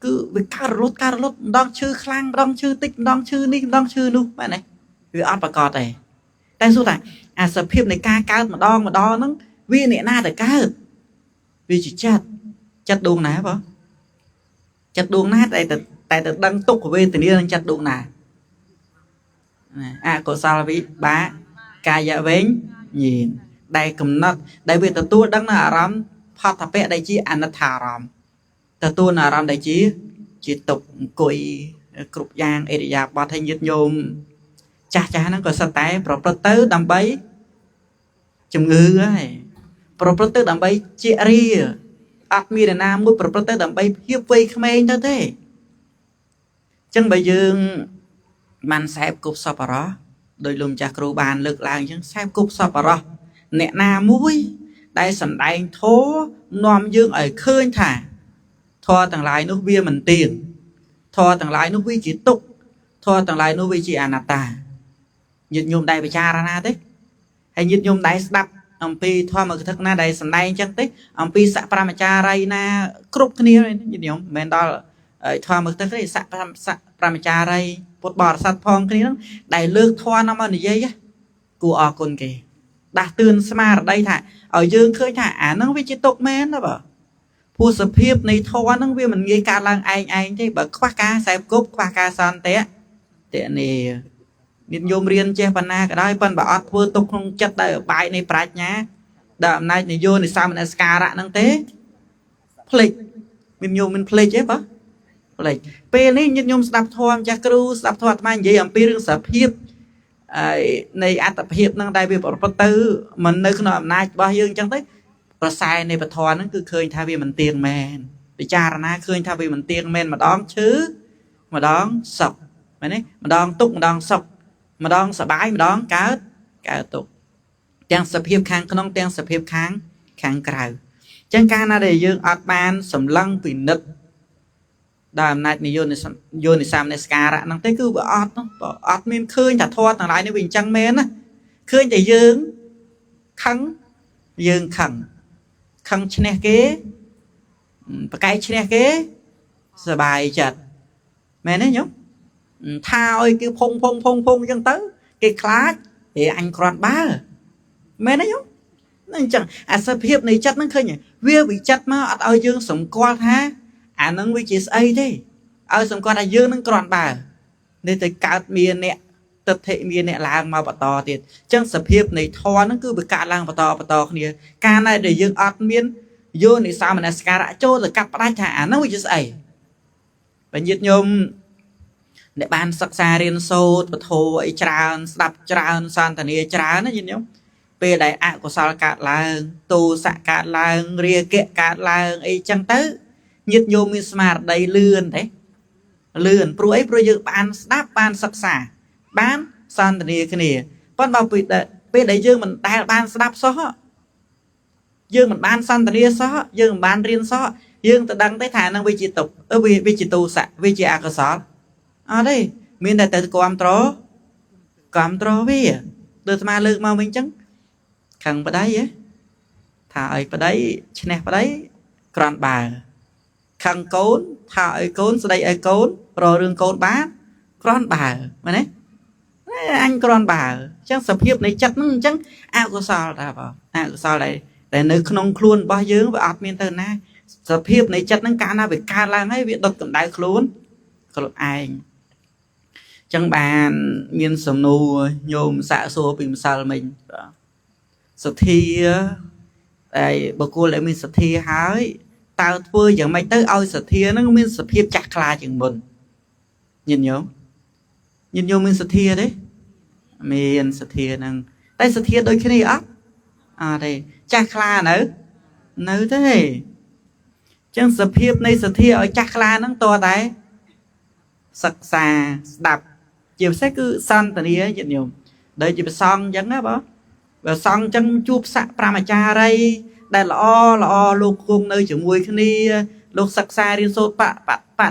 គឺវាកើតរលត់កើតរលត់ម្ដងឈឺខ្លាំងម្ដងឈឺតិចម្ដងឈឺនេះម្ដងឈឺនោះបាទណាវាអត់ប្រកបទេតែសួរថាអាសភាពនៃការកើតម្ដងម្ដងហ្នឹងវាអ្នកណាទៅកើតវាជាចិត្តចិត្តដួងណាបងចិត្តដួងណាតែតែទៅដឹងទុក្ខវេទនានឹងចិត្តដួងណាអកុសលវិបាកកាយវិញ្ញាណដែលកំណត់ដែលវាទទួលដឹងនៅអារម្មណ៍ផតពៈដែលជាអនិច្ចាអារម្មណ៍ទទួលនៅអារម្មណ៍ដែលជាទុក្ខអង្គុយគ្រប់យ៉ាងអិរិយាបថឲ្យញាតិញោមចាស់ចាស់ហ្នឹងក៏សិតតែប្រព្រឹត្តទៅដើម្បីជំងឺហើយប្រព្រឹត្តទៅដើម្បីជារាអត់មានណាមួយប្រព្រឹត្តទៅដើម្បីភាពវ័យក្មេងទៅទេអញ្ចឹងបើយើងបានសែបគប់សពរោះដោយលោកម្ចាស់គ្រូបានលើកឡើងអញ្ចឹងសែបគប់សពរោះអ្នកណាមួយដែលសំដែងធម៌នាំយើងឲ្យឃើញថាធម៌ទាំងឡាយនោះវាមិនទៀងធម៌ទាំងឡាយនោះវាជាទុក្ខធម៌ទាំងឡាយនោះវាជាអនត្តាញាតិញោមដែលពិចារណាទេហើយញាតិញោមដែលស្ដាប់អំពីធម៌កថាណាដែលសំដែងអញ្ចឹងទេអំពីសប្ប្រមចារីណាគ្រប់គ្នាញាតិញោមមិនមែនដល់ធម៌កថាទេសប្ប្រមចារីពុទ្ធបរិស័ទផងគ្នាហ្នឹងដែលលើកធម៌នាំមកនិយាយគួរអរគុណគេដាស់តឿនស្មារតីថាឲ្យយើងឃើញថាអាហ្នឹងវាជាទុក្ខមែនណាបើព្រោះសភាពនៃធម៌ហ្នឹងវាមិនងាយកើតឡើងឯងឯងទេបើខ្វះការសែបគប់ខ្វះការសន្តិតនីញាតិញោមរៀនចេះបណ្ណាក៏ដោយប៉ុន្តែបើអត់ធ្វើទុកក្នុងចិត្តដោយឧបាយនៃប្រាជ្ញាដោយអំណាចនយោនិសមនស្ការៈហ្នឹងទេភ្លេចញាតិញោមមិនភ្លេចទេបើភ្លេចពេលនេះញាតិញោមស្ដាប់ធម៌ចាស់គ្រូស្ដាប់ធម៌អាត្មានិយាយអំពីរឿងសភាពហើយនៃអត្តភាពហ្នឹងដែលវាប្រព្រឹត្តទៅមិននៅក្នុងអំណាចរបស់យើងអញ្ចឹងទៅប្រសែនៃពធហ្នឹងគឺឃើញថាវាមិនទៀងមែនពិចារណាឃើញថាវាមិនទៀងមែនម្ដងឈឺម្ដងសុខមែនទេម្ដងទុក្ខម្ដងសុខម្ដងសបាយម្ដងកើតទុក្ខទាំងសភាពខាងក្នុងទាំងសភាពខាងក្រៅអញ្ចឹងកាលណាដែលយើងអត់បានសម្លឹងពិនិត្យដោយអំណាចនិយោនិសមនស្ការៈហ្នឹងទេគឺវាអត់អត់មានឃើញថាធម៌ទាំងឡាយនេះវាអញ្ចឹងមែនណាឃើញតែយើងខឹងយើងខឹងខឹងឈ្នះគេប្រកែកឈ្នះគេសបាយចិត្តមែនទេញោមថាឲ្យគេភងភងភងភងអញ្ចឹងទៅគេខ្លាចហេអញគ្រាន់បើមែនទេញោមហ្នឹងអញ្ចឹងអាសភាពនៃចិត្តហ្នឹងឃើញវាវិចិត្រមកអត់ឲ្យយើងសម្គាល់ថាអានឹងវាជាស្អីទេឲ្យសម្គាល់ថាយើងនឹងគ្រាន់បើនេះទៅកើតមានអ្នកទិដ្ឋិមានអ្នកឡើងមកបន្តទៀតអញ្ចឹងសភាពនៃធម៌ហ្នឹងគឺវាកើតឡើងបន្តបន្តគ្នាកាលណាដែលយើងអត់មានយោនិសមនស្ការៈចូលទៅកាត់ផ្ដាច់ថាអានឹងវាជាស្អីបើញាតិញោមអ្នកបានសិក្សារៀនសូត្រពធអីច្រើនស្ដាប់ច្រើនសន្តានាច្រើនណាញាតិញោមពេលដែលអកុសលកើតឡើងទោសៈកើតឡើងរាគៈកើតឡើងអីចឹងទៅញាតិញោមមានស្មារតីលឿនទេលឿនព្រោះអីព្រោះយើងបានស្ដាប់បានសិក្សាបានសន្ទនាគ្នាប៉ុន្តែពេលដែលយើងមិនដែលបានស្ដាប់សោះយើងមិនបានសន្ទនាសោះយើងមិនបានរៀនសោះយើងទៅដឹងទេថានឹងវាជាទុក្ខវាជាទោសៈវាជាអកុសលអត់ទេមានតែទៅគាំទ្រវាដូចអាត្មាលើកមកវិញចឹងខឹងប្តីហ៎ថាឲ្យប្តីឈ្នះប្តីគ្រាន់បើខឹងកូនថាឲ្យកូនស្ដីឲ្យកូនរករឿងកូនបានគ្រាន់បើមែនទេអញគ្រាន់បើអញ្ចឹងសភាពនៃចិត្តហ្នឹងអញ្ចឹងអកុសលដែរបងអកុសលដែលនៅក្នុងខ្លួនរបស់យើងវាអត់មានទៅណាសភាពនៃចិត្តហ្នឹងកាលណាវាកើតឡើងហើយវាដុតកម្ដៅខ្លួនខ្លួនឯងអញ្ចឹងបានមានសំណួរញោមសាកសួរពីម្សិលមិញបាទសទ្ធាតែបុគ្គលដែលមានសទ្ធាហើយតើធ្វើយ៉ាងម៉េចទៅឲ្យសទ្ធាហ្នឹងមានសភាពចាស់ខ្លាជាងមុនញាតិញោមញាតិញោមមានសទ្ធាទេមានសទ្ធាហ្នឹងតែសទ្ធាដូចគ្នាអត់អត់ទេចាស់ខ្លានៅទេអញ្ចឹងសភាពនៃសទ្ធាឲ្យចាស់ខ្លាហ្នឹងតើតែសិក្សាស្ដាប់ជាពិសេសគឺសន្តានាញាតិញោមដូចជាព្រះសង្ឃអញ្ចឹងណាបងបើសង្ឃអញ្ចឹងជួបស័កប្រមចារីដែលល្អល្អលោកគង់នៅជាមួយគ្នាលោកសិក្សារៀនសូត្រប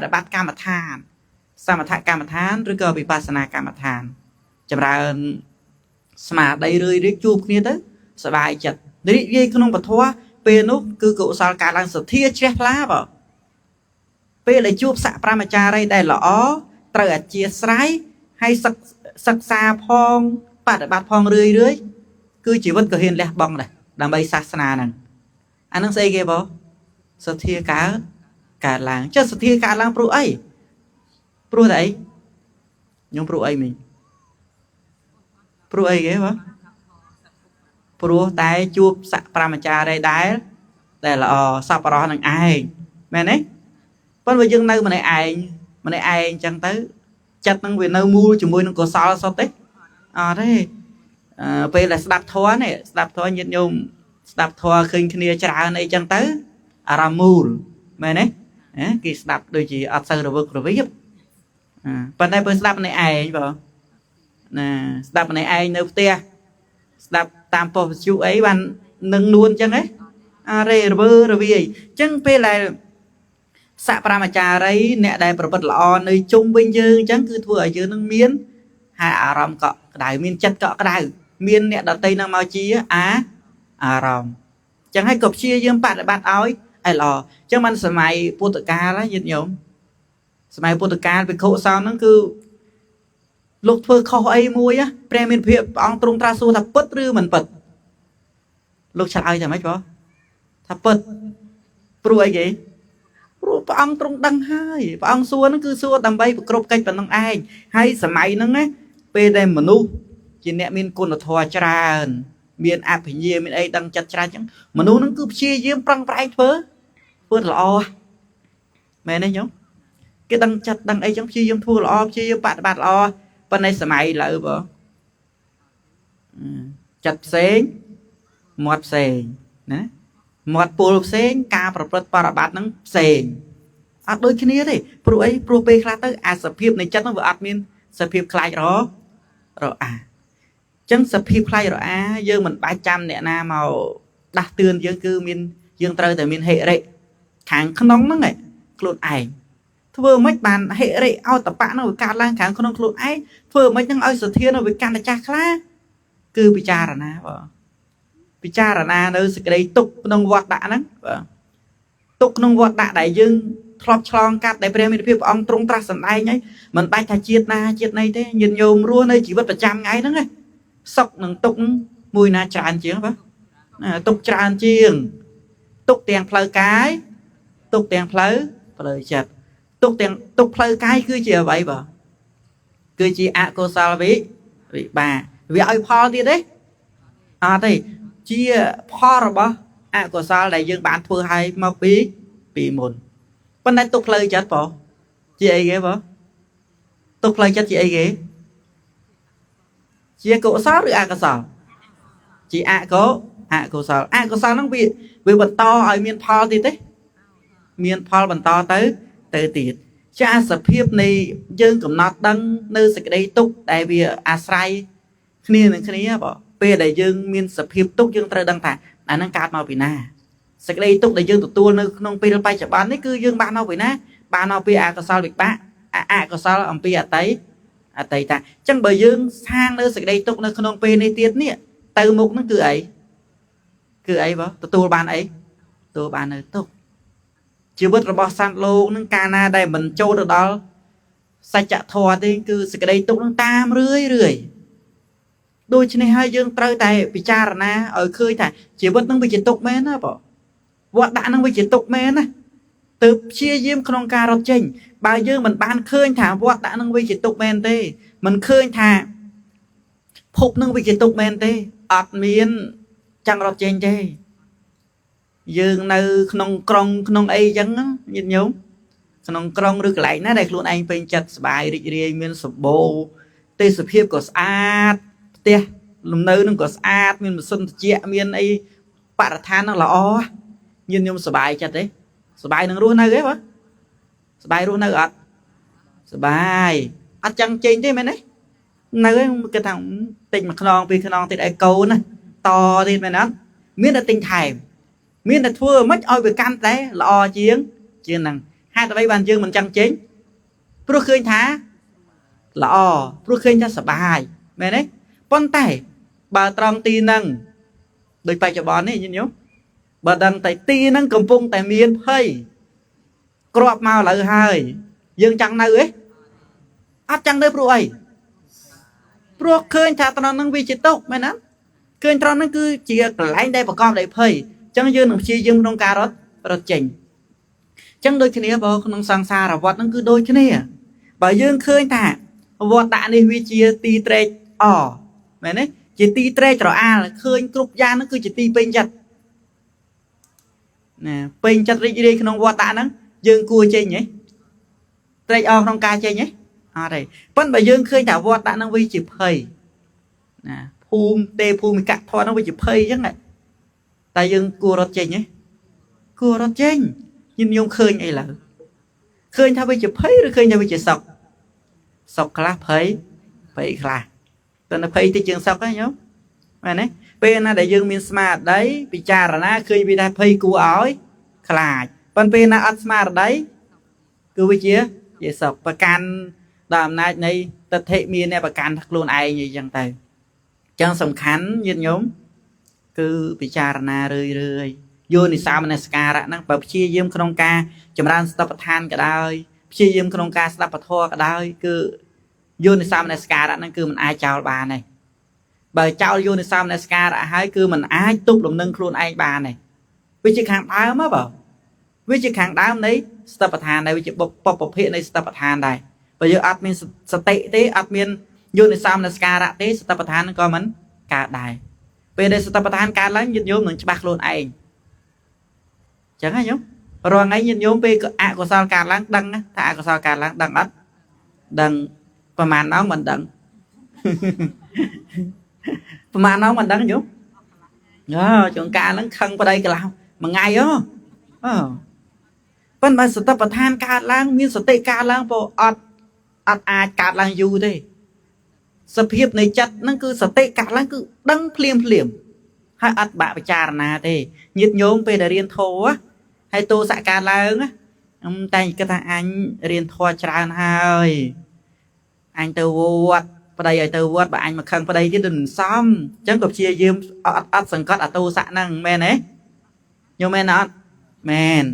ដិបត្តិកម្មដ្ឋានសមថកម្មដ្ឋានឬក៏វិបស្សនាកម្មដ្ឋានចម្រើនស្មារតីរឿយៗជួបគ្នាទៅ សบายចិត្តរីករាយក្នុងពធពេលនោះគឺកុសលកើតឡើងសទ្ធាជ្រះថ្លាបងពេលដែលជួបស័កប្រមចារីដែលល្អត្រូវអធិស្ឋានហើយសិក្សាផងបដិបត្តិផងរឿយរឿយគឺជីវិតក៏ហ៊ានលះបង់ដែរដើម្បីសាសនាហ្នឹងអាហ្នឹងស្អីគេបងសទ្ធាកើតឡើងចុះសទ្ធាកើតឡើងព្រោះអីព្រោះតែអីខ្ញុំព្រោះអីមិញព្រោះអីគេបងព្រោះតែជួបស័កប្រមចារីដែលល្អសប្បុរសនឹងឯងមែនទេប៉ុន្តែយើងនៅម្នាក់ឯងម្នាក់ឯងអញ្ចឹងទៅចិត្តនឹងវានៅមូលជាមួយនឹងកុសលសុទ្ធទេអត់ទេពេលដែលស្ដាប់ធម៌នេះស្ដាប់ធម៌ញាតិញោមស្ដាប់ធម៌ឃើញគ្នាច្រើនអីចឹងទៅអារម្មណ៍មូលមែនទេគេស្ដាប់ដូចជាអត់សូវរវើករវាបប៉ុន្តែពេលស្ដាប់ម្នាក់ឯងបងណាស្ដាប់ម្នាក់ឯងនៅផ្ទះស្ដាប់តាមប៉ុស្តិ៍វិទ្យុអីបាននឹងនួនចឹងហ៎អរេរវើរវាយចឹងពេលដែលស័កប្រមចារីអ្នកដែលប្រព្រឹត្តល្អនៅជុំវិញយើងអញ្ចឹងគឺធ្វើឲ្យយើងនឹងមានហើយអារម្មណ៍កក់ក្ដៅមានចិត្តកក់ក្ដៅមានអ្នកដតីនឹងមកជាអារម្មណ៍អញ្ចឹងហើយក៏ព្យាយាមបដិបត្តិឲ្យល្អអញ្ចឹងបានសម័យពុទ្ធកាលញាតិញោមសម័យពុទ្ធកាលភិក្ខុសង្ឃហ្នឹងគឺលោកធ្វើខុសអីមួយព្រះមានភាពព្រះអង្គទ្រង់ត្រាស់សួរថាពិតឬមិនពិតលោកឆ្លើយថាម៉េចបងថាពិតព្រោះអីគេព្រោះព្រះអង្គទ្រង់ដឹងហើយព្រះអង្គសួរហ្នឹងគឺសួរដើម្បីប្រគ្រប់កិច្ចប៉ុណ្ណឹងឯងហើយសម័យហ្នឹងណាពេលដែលមនុស្សជាអ្នកមានគុណធម៌ច្រើនមានអភិញ្ញាមានអីដឹងចិត្តច្រើនអញ្ចឹងមនុស្សហ្នឹងគឺព្យាយាមប្រឹងប្រែងធ្វើល្អមែនទេញោមគេដឹងចិត្តដឹងអីចឹងព្យាយាមធ្វើល្អព្យាយាមបដិបត្តិល្អប៉ុន្តែសម័យឥឡូវបងចិត្តផ្សេងមាត់ផ្សេងណាមាត់ពលផ្សេងការប្រព្រឹត្តបរិបត្តិហ្នឹងផ្សេងអត់ដូចគ្នាទេព្រោះអីព្រោះពេលខ្លះទៅអាសភាពនៃចិត្តហ្នឹងវាអត់មានសភាពខ្លាចរអាអញ្ចឹងសភាពខ្លាចរអាយើងមិនបាច់ចាំអ្នកណាមកដាស់តឿនយើងគឺមានយើងត្រូវតែមានហិរិខាងក្នុងហ្នឹងឯងខ្លួនឯងធ្វើមិនបានហិរិអោតបៈហ្នឹងវាកើតឡើងខាងក្នុងខ្លួនឯងធ្វើមិនហ្នឹងឲ្យសទ្ធានោះវាកាន់តែចាស់ខ្លាគឺពិចារណាបងពិចារណានៅសេចក្តីទុកក្នុងវត្តដាក់ហ្នឹងបាទទុកក្នុងវត្តដាក់ដែលយើងធ្លាប់ឆ្លងកាត់ដែលព្រះមានភាពព្រះអង្គទ្រង់ត្រាស់សម្ដែងហើយមិនបាច់ថាជាតិណាជាតិណីទេញាតិញោមរស់នៅជីវិតប្រចាំថ្ងៃហ្នឹងណាសុខនិងទុកមួយណាច្រើនជាងបាទទុកច្រើនជាងទុកទាំងផ្លូវកាយទុកទាំងផ្លូវចិត្តទុកទាំងទុកផ្លូវកាយគឺជាអ្វីបាទគឺជាអកុសលវិបាកវាឲ្យផលទៀតទេអត់ទេជាផលរបស់អកុសលដែលយើងបានធ្វើឲ្យមកពីមុនប៉ុន្តែទុកផ្លូវចិត្តបងជាអីគេបងទុកផ្លូវចិត្តជាអីគេជាកុសលឬអកុសលជាអកុសលអកុសលហ្នឹងវាបន្តឲ្យមានផលទៀតទេមានផលបន្តទៅទៀតជាអាសភាពនៃយើងកំណត់ដឹងនៅសេចក្តីទុកដែលវាអាស្រ័យគ្នានឹងគ្នាបងពេលដែលយើងមានសភាពទុកយើងត្រូវដឹងថាអាហ្នឹងកើតមកពីណាសេចក្តីទុកដែលយើងទទួលនៅក្នុងពេលបច្ចុប្បន្ននេះគឺយើងបានមកពីណាបានមកពីអកុសលវិបាកអកុសលអំពីអតីតអញ្ចឹងបើយើងសាងនៅសេចក្តីទុកនៅក្នុងពេលនេះទៀតនេះទៅមុខហ្នឹងគឺអីបងទទួលបានអីទទួលបាននៅទុកជីវិតរបស់សត្វលោកនឹងកាលណាដែលមិនចូលទៅដល់សច្ចធម៌ទេគឺសេចក្តីទុកនឹងតាមរឿយរឿយដូច្នេះហើយយើងត្រូវតែពិចារណាឲ្យឃើញថាជីវិតនឹងវាជាទុកមែនណាបងវត្តដាក់នឹងវាជាទុកមែនណាទើបព្យាយាមក្នុងការរត់ចេញបើយើងមិនបានឃើញថាវត្តដាក់នឹងវាជាទុកមែនទេមិនឃើញថាភពនឹងវាជាទុកមែនទេអត់មានចង់រត់ចេញទេយើងនៅក្នុងក្រុងក្នុងអីចឹងញាតិញោមក្នុងក្រុងឬកន្លែងណាដែលខ្លួនឯងពេញចិត្តសប្បាយរីករាយមានសម្បូរទេសភាពក៏ស្អាតផ្ទះលំនៅនឹងក៏ស្អាតមានម៉ាស៊ីនត្រជាក់មានអីបរិស្ថាននឹងល្អញាតិញោមសប្បាយចិត្តទេសប្បាយនឹងរស់នៅទេបងសប្បាយរស់នៅអត់សប្បាយអត់ចង់ចេញទេមែនទេនៅឯងគេថាទិញមួយខ្នងពីរខ្នងទៀតឲ្យកូនណាតទៀតមែនអត់មានតែទិញថែមមានតែធ្វើមិនឲ្យវាកាន់តែល្អជាងហ្នឹងហេតុអ្វីបានយើងមិនចង់ចេញព្រោះឃើញថាល្អព្រោះឃើញថាសប្បាយមែនទេប៉ុន្តែបើត្រង់ទីហ្នឹង ដោយបច្ចុប្បន្ននេះញាតិញោមបើដឹងតែទីហ្នឹងកំពុងតែមានភ័យគ្រាប់មកឥឡូវហើយយើងចង់នៅទេអត់ចង់នៅព្រោះអីព្រោះឃើញថាត្រង់ហ្នឹងវាជាទុក្ខមែនណាឃើញត្រង់ហ្នឹងគឺជាកន្លែងដែលប្រកបដោយភ័យអញ្ចឹងយើងនឹងព្យាយាមក្នុងការរត់ចេញអញ្ចឹងដូចគ្នាបើក្នុងសង្សារវដ្តហ្នឹងគឺដូចគ្នាបើយើងឃើញថាវត្តដាក់នេះវាជាទីត្រេកអរមែនទេជាទីត្រេកត្រអាលឃើញគ្រប់យ៉ាងហ្នឹងគឺជាទីពេញចិត្តណាពេញចិត្តរីករាយក្នុងវត្តដាក់ហ្នឹងយើងគួរចេញហ៎ត្រេកអរក្នុងការចេញហ៎អត់ទេប៉ុន្តែបើយើងឃើញថាវត្តដាក់ហ្នឹងវាជាភ័យណាភូមិទេភូមិកៈធម៌ហ្នឹងវាជាភ័យអញ្ចឹងតែយើងគួររត់ចេញហ៎គួររត់ចេញញាតិញោមឃើញអីឡើយឃើញថាវាជាភ័យឬឃើញថាវាជាសុខសុខខ្លះភ័យខ្លះតែនៅភ័យតិចជាងសុខហ្នឹងញោមមែនទេពេលណាដែលយើងមានស្មារតីពិចារណាឃើញវាថាភ័យគួរឲ្យខ្លាចប៉ុន្តែពេលណាអត់ស្មារតីគឺវាជាសុខប្រកាន់ដល់អំណាចនៃទិដ្ឋិមានអ្នកប្រកាន់ខ្លួនឯងអីចឹងទៅអញ្ចឹងសំខាន់ញាតិញោមគឺពិចារណារឿយរឿយយោនិសោមនសិការៈហ្នឹងបើព្យាយាមក្នុងការចម្រើនសតិប្បដ្ឋានក៏ដោយព្យាយាមក្នុងការស្ដាប់ពធក៏ដោយគឺយោនិសោមនសិការៈហ្នឹងគឺមិនអាចចោលបានទេបើចោលយោនិសោមនសិការៈហើយគឺមិនអាចទប់លំនឹងខ្លួនឯងបានទេវាជាខាងដើមហ៎បើវាជាខាងដើមនៃសតិប្បដ្ឋានដែរវាជាបុព្វភាគនៃសតិប្បដ្ឋានដែរបើយើងអត់មានសតិទេអត់មានយោនិសោមនសិការៈទេសតិប្បដ្ឋានក៏មិនកើតដែរពេលដែលសតិប្បដ្ឋានកើតឡើងញាតិញោមនឹងច្បាស់ខ្លួនឯងចឹងហ៎ញោមរាល់ថ្ងៃញាតិញោមពេលអកុសលកើតឡើងដឹងថាអកុសលកើតឡើងដឹងអត់ដឹងប្រហែលម៉ោងមិនដឹងប្រហែលម៉ោងមិនដឹងញោមអើជួនកាលហ្នឹងខឹងប្តីកន្លះមួយថ្ងៃហ៎អឺប៉ុន្តែសតិប្បដ្ឋានកើតឡើងមានសតិកើតឡើងព្រោះអត់អាចកើតឡើងយូរទេសភាពនៃចិត្តហ្នឹងគឺសតិកើតឡើងគឺដឹងភ្លាមភ្លាមហើយអត់បាក់ពិចារណាទេញាតិញោមពេលដែលរៀនធម៌ហើយទោសៈកើតឡើងតែគិតថាអញរៀនធម៌ច្រើនហើយអញទៅវត្តប្តីឲ្យទៅវត្តបើអញមកខឹងប្តីទៀតមិនសមអញ្ចឹងក៏ព្យាយាមអត់សង្កត់អទោសៈហ្នឹងមែនទេញោមមែនអត់មែន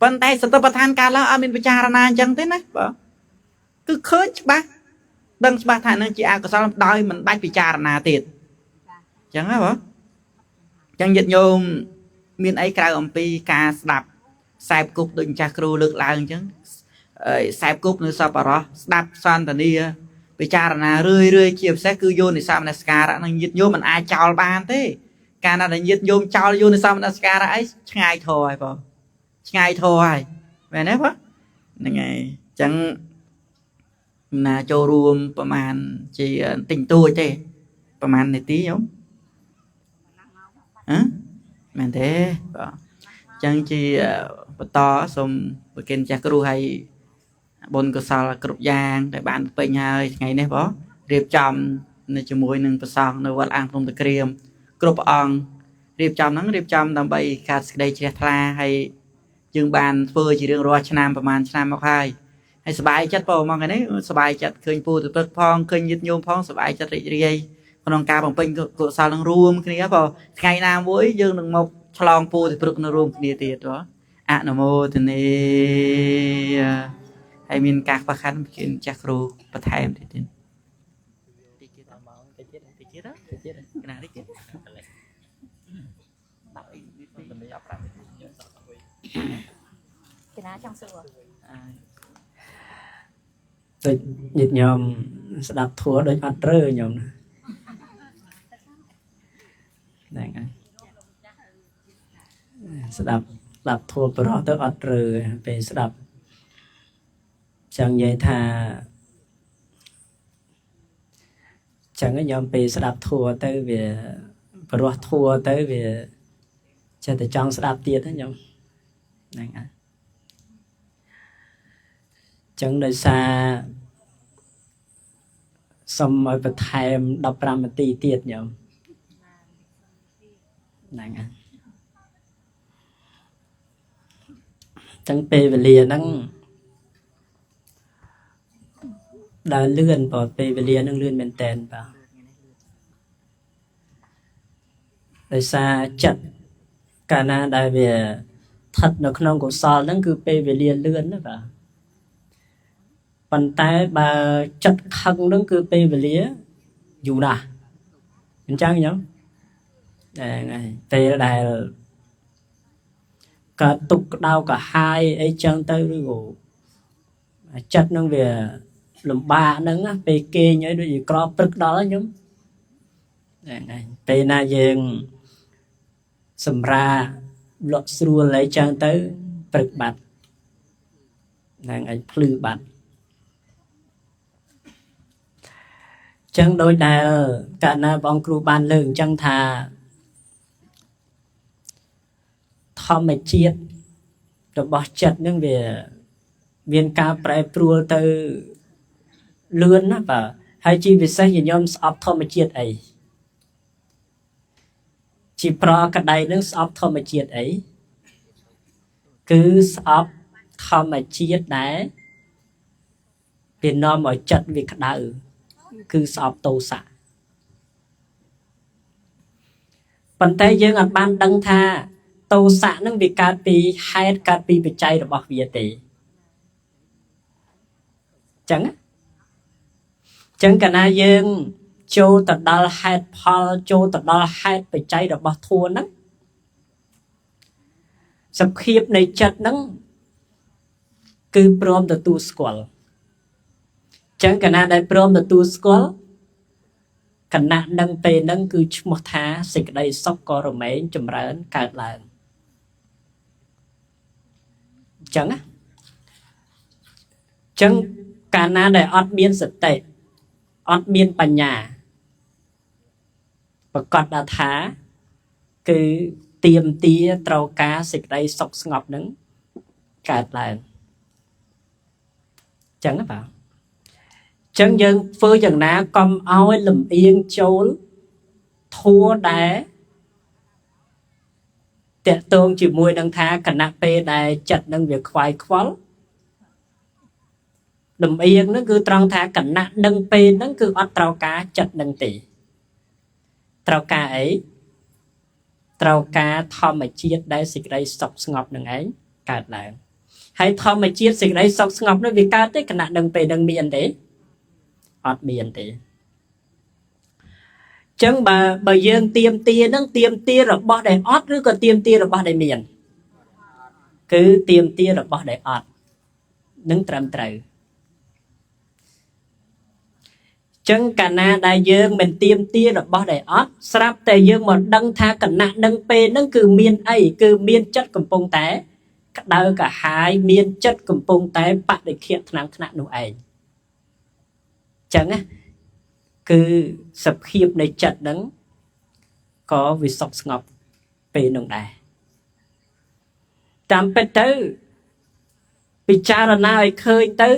ប៉ុន្តែសតិប្បដ្ឋានកើតឡើងអត់មានពិចារណាអញ្ចឹងទេណាបើគឺឃើញច្បាស់ដឹងច្បាស់ថានឹងជាអកុសលដោយមិនបាច់ពិចារណាទៀតអញ្ចឹងហ៎បងអញ្ចឹងញាតិញោមមានអីក្រៅអំពីការស្ដាប់ខ្សែគប់ដូចម្ចាស់គ្រូលើកឡើងអញ្ចឹងខ្សែគប់នៅសប្បុរសស្ដាប់សន្តានាពិចារណារឿយរឿយជាពិសេសគឺយោនិសោមនសិការៈនឹងញាតិញោមមិនអាចចោលបានទេកាលណាដែលញាតិញោមចោលយោនិសោមនសិការៈអីឆ្ងាយធរហើយបងឆ្ងាយធរហើយមែនទេបងហ្នឹងហើយអញ្ចឹងណាចូលរួមប្រហែលជាតិចតួចទេប្រហែលនាទីញោមហ៎មែនទេបាទអញ្ចឹងជាបន្តសូមប្រគិនចាស់គ្រូឲ្យបុណ្យកុសលគ្រប់យ៉ាងដែលបានពេញហើយថ្ងៃនេះបងរៀបចំនៅជាមួយនឹងព្រះសង្ឃនៅវត្តអាងភ្នំតាក្រៀមគ្រប់ព្រះអង្គរៀបចំហ្នឹងរៀបចំដើម្បីការសេចក្តីជ្រះថ្លាហើយយើងបានធ្វើជារៀងរាល់ឆ្នាំប្រហែលឆ្នាំមកហើយហើយសប្បាយចិត្តបងមកថ្ងៃនេះសប្បាយចិត្តឃើញពូទៅព្រឹកផងឃើញញាតិញោមផងសប្បាយចិត្តរីករាយក្នុងការបំពេញកុសលនឹងរួមគ្នាបងថ្ងៃណាមួយយើងនឹងមកឆ្លងពូទៅព្រឹកនៅរួមគ្នាទៀតបងអនុមោទនាហើយមានការខ្វះខាតជាចាស់គ្រូបន្ថែមទៀតតិចទៀតម៉ោងតិចទៀតតិចទៀតតិចទៀតណាតិចទៀតដាក់អីនេះ15នាទី កណាចង់សួរ ដូចញាតិញោមស្ដាប់ធัวដូចអត់ត្រូវញោមហ្នឹងហើយស្ដាប់ធัวប្រុសទៅអត់ត្រូវពេលស្ដាប់ចង់និយាយថាចឹងញោមពេលស្ដាប់ធัวទៅវាប្រុសធัวទៅវាចេះតែចង់ស្ដាប់ទៀតណាញោមហ្នឹងហើយចឹងដោយសារសុំឲ្យបន្ថែម15នាទីទៀតញោមហ្នឹងហើយចឹងពេលវេលាហ្នឹងដើរលឿនបើពេលវេលាហ្នឹងលឿនមែនតើបាទ ដោយសារចិត្តកាលណាដែលវាស្ថិតនៅក្នុងកុសលហ្នឹងគឺពេលវេលាលឿនណាបាទប៉ុន្តែបើចិត្តខឹងហ្នឹងគឺពេលវេលាយូរណាស់អញ្ចឹងខ្ញុំហ្នឹងហើយពេលដែលកើតទុកក្តៅកាហាយអីចឹងទៅឬក៏ចិត្តនឹងវាលំបាកហ្នឹងពេលគេងអីដូចជាក្រព្រឹកដល់ខ្ញុំហ្នឹងហើយពេលណាយើងសម្រាលក់ស្រួលអីចឹងទៅព្រឹកបាត់ហ្នឹងឯងភ្លឺបាត់ចឹងដោយដែលកាលណាបងគ្រូបានលើកអញ្ចឹងថាធម្មជាតិរបស់ចិត្តនឹងវាមានការប្រែប្រួលទៅលឿនណាបាទហើយជាពិសេសញញោមស្អប់ធម្មជាតិអីជាប្រកដីនឹងស្អប់ធម្មជាតិអីគឺស្អប់ធម្មជាតិដែលវានាំឲ្យចិត្តវាក្តៅគឺស្អប់ទោសៈប៉ុន្តែយើងអត់បានដឹងថាទោសៈនឹងវាកើតពីហេតុកើតពីបច្ច័យរបស់វាទេចឹងចឹងកាលណាយើងចូលទៅដល់ហេតុផលចូលទៅដល់ហេតុបច្ច័យរបស់ធម៌ហ្នឹងសភាពនៃចិត្តហ្នឹងគឺព្រមទទួលស្គាល់ចឹងកាលណាដែលព្រមទទួលស្គាល់គណៈនឹងពេលហ្នឹងគឺឈ្មោះថាសេចក្តីសុខក៏រមែងចម្រើនកើតឡើងចឹងណាចឹងកាលណាដែលអត់មានសតិអត់មានបញ្ញាប្រកាសថាគឺទៀមទាត្រូវការសេចក្តីសុខស្ងប់នឹងកើតឡើងចឹងណាបាទចឹងយើងធ្វើយ៉ាងណាកុំឲ្យលំអៀងចូលធัวដែលតាក់ទងជាមួយនឹងថាគណៈពេលដែលចិត្តនឹងវាខ្វាយខ្វល់លំអៀងហ្នឹងគឺត្រង់ថាគណៈនឹងពេលហ្នឹងគឺអត់ត្រូវការចិត្តនឹងទេត្រូវការអីត្រូវការធម្មជាតិដែលសេចក្តីសុខស្ងប់នឹងឯងកើតឡើងហើយធម្មជាតិសេចក្តីសុខស្ងប់នោះវាកើតទេគណៈនឹងពេលនឹងមានទេអត់មានទេចឹងបើយើងទៀមទានឹងទៀមទារបស់ដែលអត់ឬក៏ទៀមទារបស់ដែលមានគឺទៀមទារបស់ដែលអត់នឹងត្រឹមត្រូវចឹងកាលណាដែលយើងមិនទៀមទារបស់ដែលអត់ស្រាប់តែយើងមកដឹងថាគណៈនឹងពេលហ្នឹងគឺមានអីគឺមានចិត្តកំពុងតែក្តៅកាហាយមានចិត្តកំពុងតែបដិខៈថ្នាំងថ្នាក់នោះឯងចឹងណាគឺសភាពនៃចិត្តហ្នឹងក៏វាសុខស្ងប់ពេលនោះដែរតាមពិតទៅពិចារណាឲ្យឃើញទៅ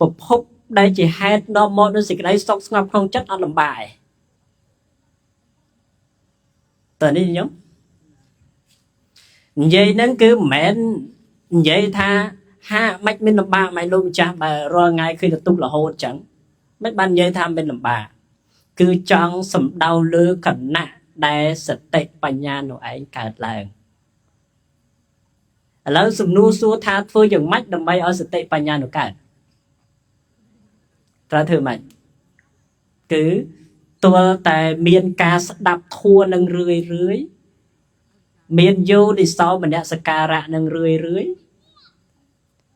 ប្រភពដែលជាហេតុនាំមកនូវសេចក្តីសុខស្ងប់ក្នុងចិត្តអត់លំបាកឯងតើនេះខ្ញុំនិយាយហ្នឹងគឺមិនមែននិយាយថាហាមិនមានលំបាកមិនលោកម្ចាស់បើរាល់ថ្ងៃឃើញទៅទុករហូតចឹងមិនបាននិយាយថាមានលំបាកគឺចង់សំដៅលើគណៈដែលសតិបញ្ញានោះឯងកើតឡើងឥឡូវសំណួរសួរថាធ្វើយ៉ាងម៉េចដើម្បីឲ្យសតិបញ្ញានោះកើតត្រូវធ្វើម៉េចគឺទាល់តែមានការស្ដាប់ធัวនឹងរឿយរឿយមានយោនិសោមនសិការៈនឹងរឿយរឿយ